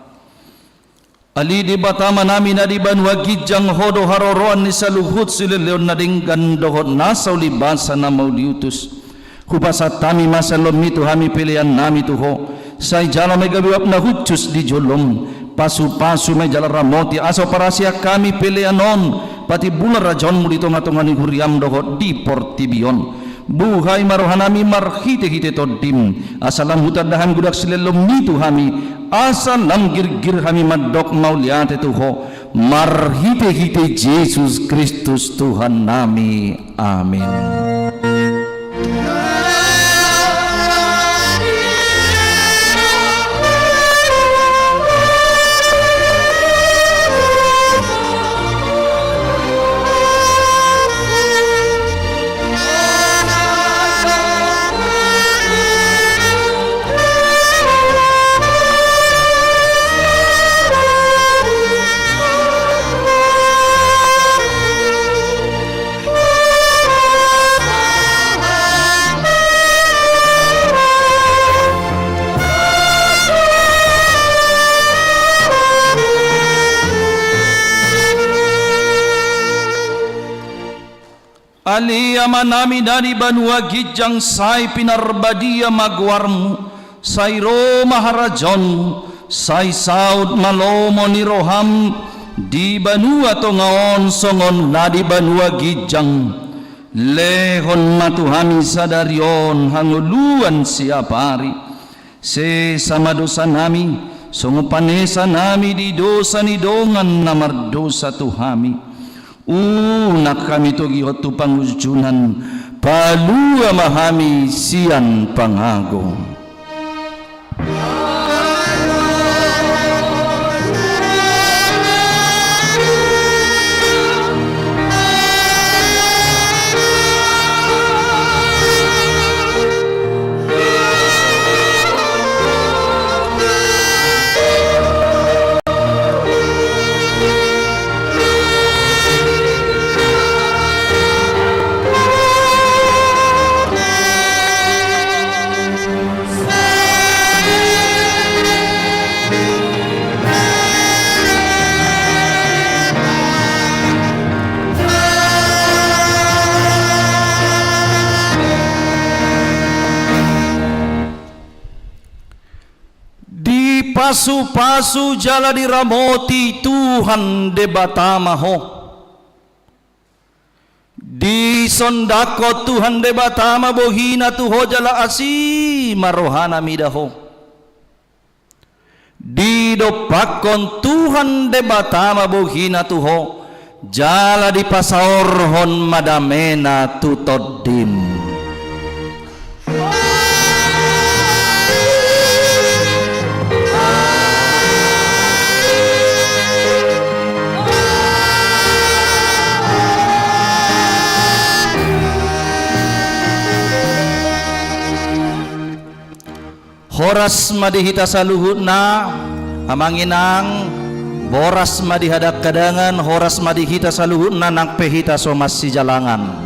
Ale Debata Amanami na di banua ginjang, Ho do haroroan ni saluhut silehonlehon na denggan dohot nasa ulibasa na mauliutus. Hupasahat hami ma sian loanmi tu hami peleannami tu Ho. Sai jalo ma i gabe uap na hushus di jolom. Pasupasu ma i jala ramoti asa huparasi hami pelean on patimbulan harajaonmu di tongatonga ni huriam dohot di portibi on. Buhai ma rohanami marhitehite Tondim, asa lam hutanda hami godang silehonlehonmi tu hami, asa lam girgir hami mandok mauliate tu Ho, marhitehite Jesus Kristus Tuhannami. Amin. Ale Amanami na di banua ginjang, sai pinarbadia ma goarmu, sai ro ma harajaonmu, sai saut ma lomo ni roham di banua tonga on songon na di banua ginjang. Lehon ma tu hami sadari on hangoluan siapari. Sesa ma dosanami, songon panesanami di dosa ni dongan na mardosa tu hami. Unang hami togihon tu pangunjunan, palua ma hami sian pangago. Pasupasu jala diramoti Tuhan Debata ma ho. Disondangkon Tuhan Debata ma bohina tu ho jala asi ma rohana mida ho. Didompakkon Tuhan Debata ma bohina tu ho, jala dipasaorhon ma damena tu tondim. Horas ma di hita saluhutna, amang inang, boras ma di hadangkadangan, horas ma di hita saluhutna, nang pe hita so marsijalangan.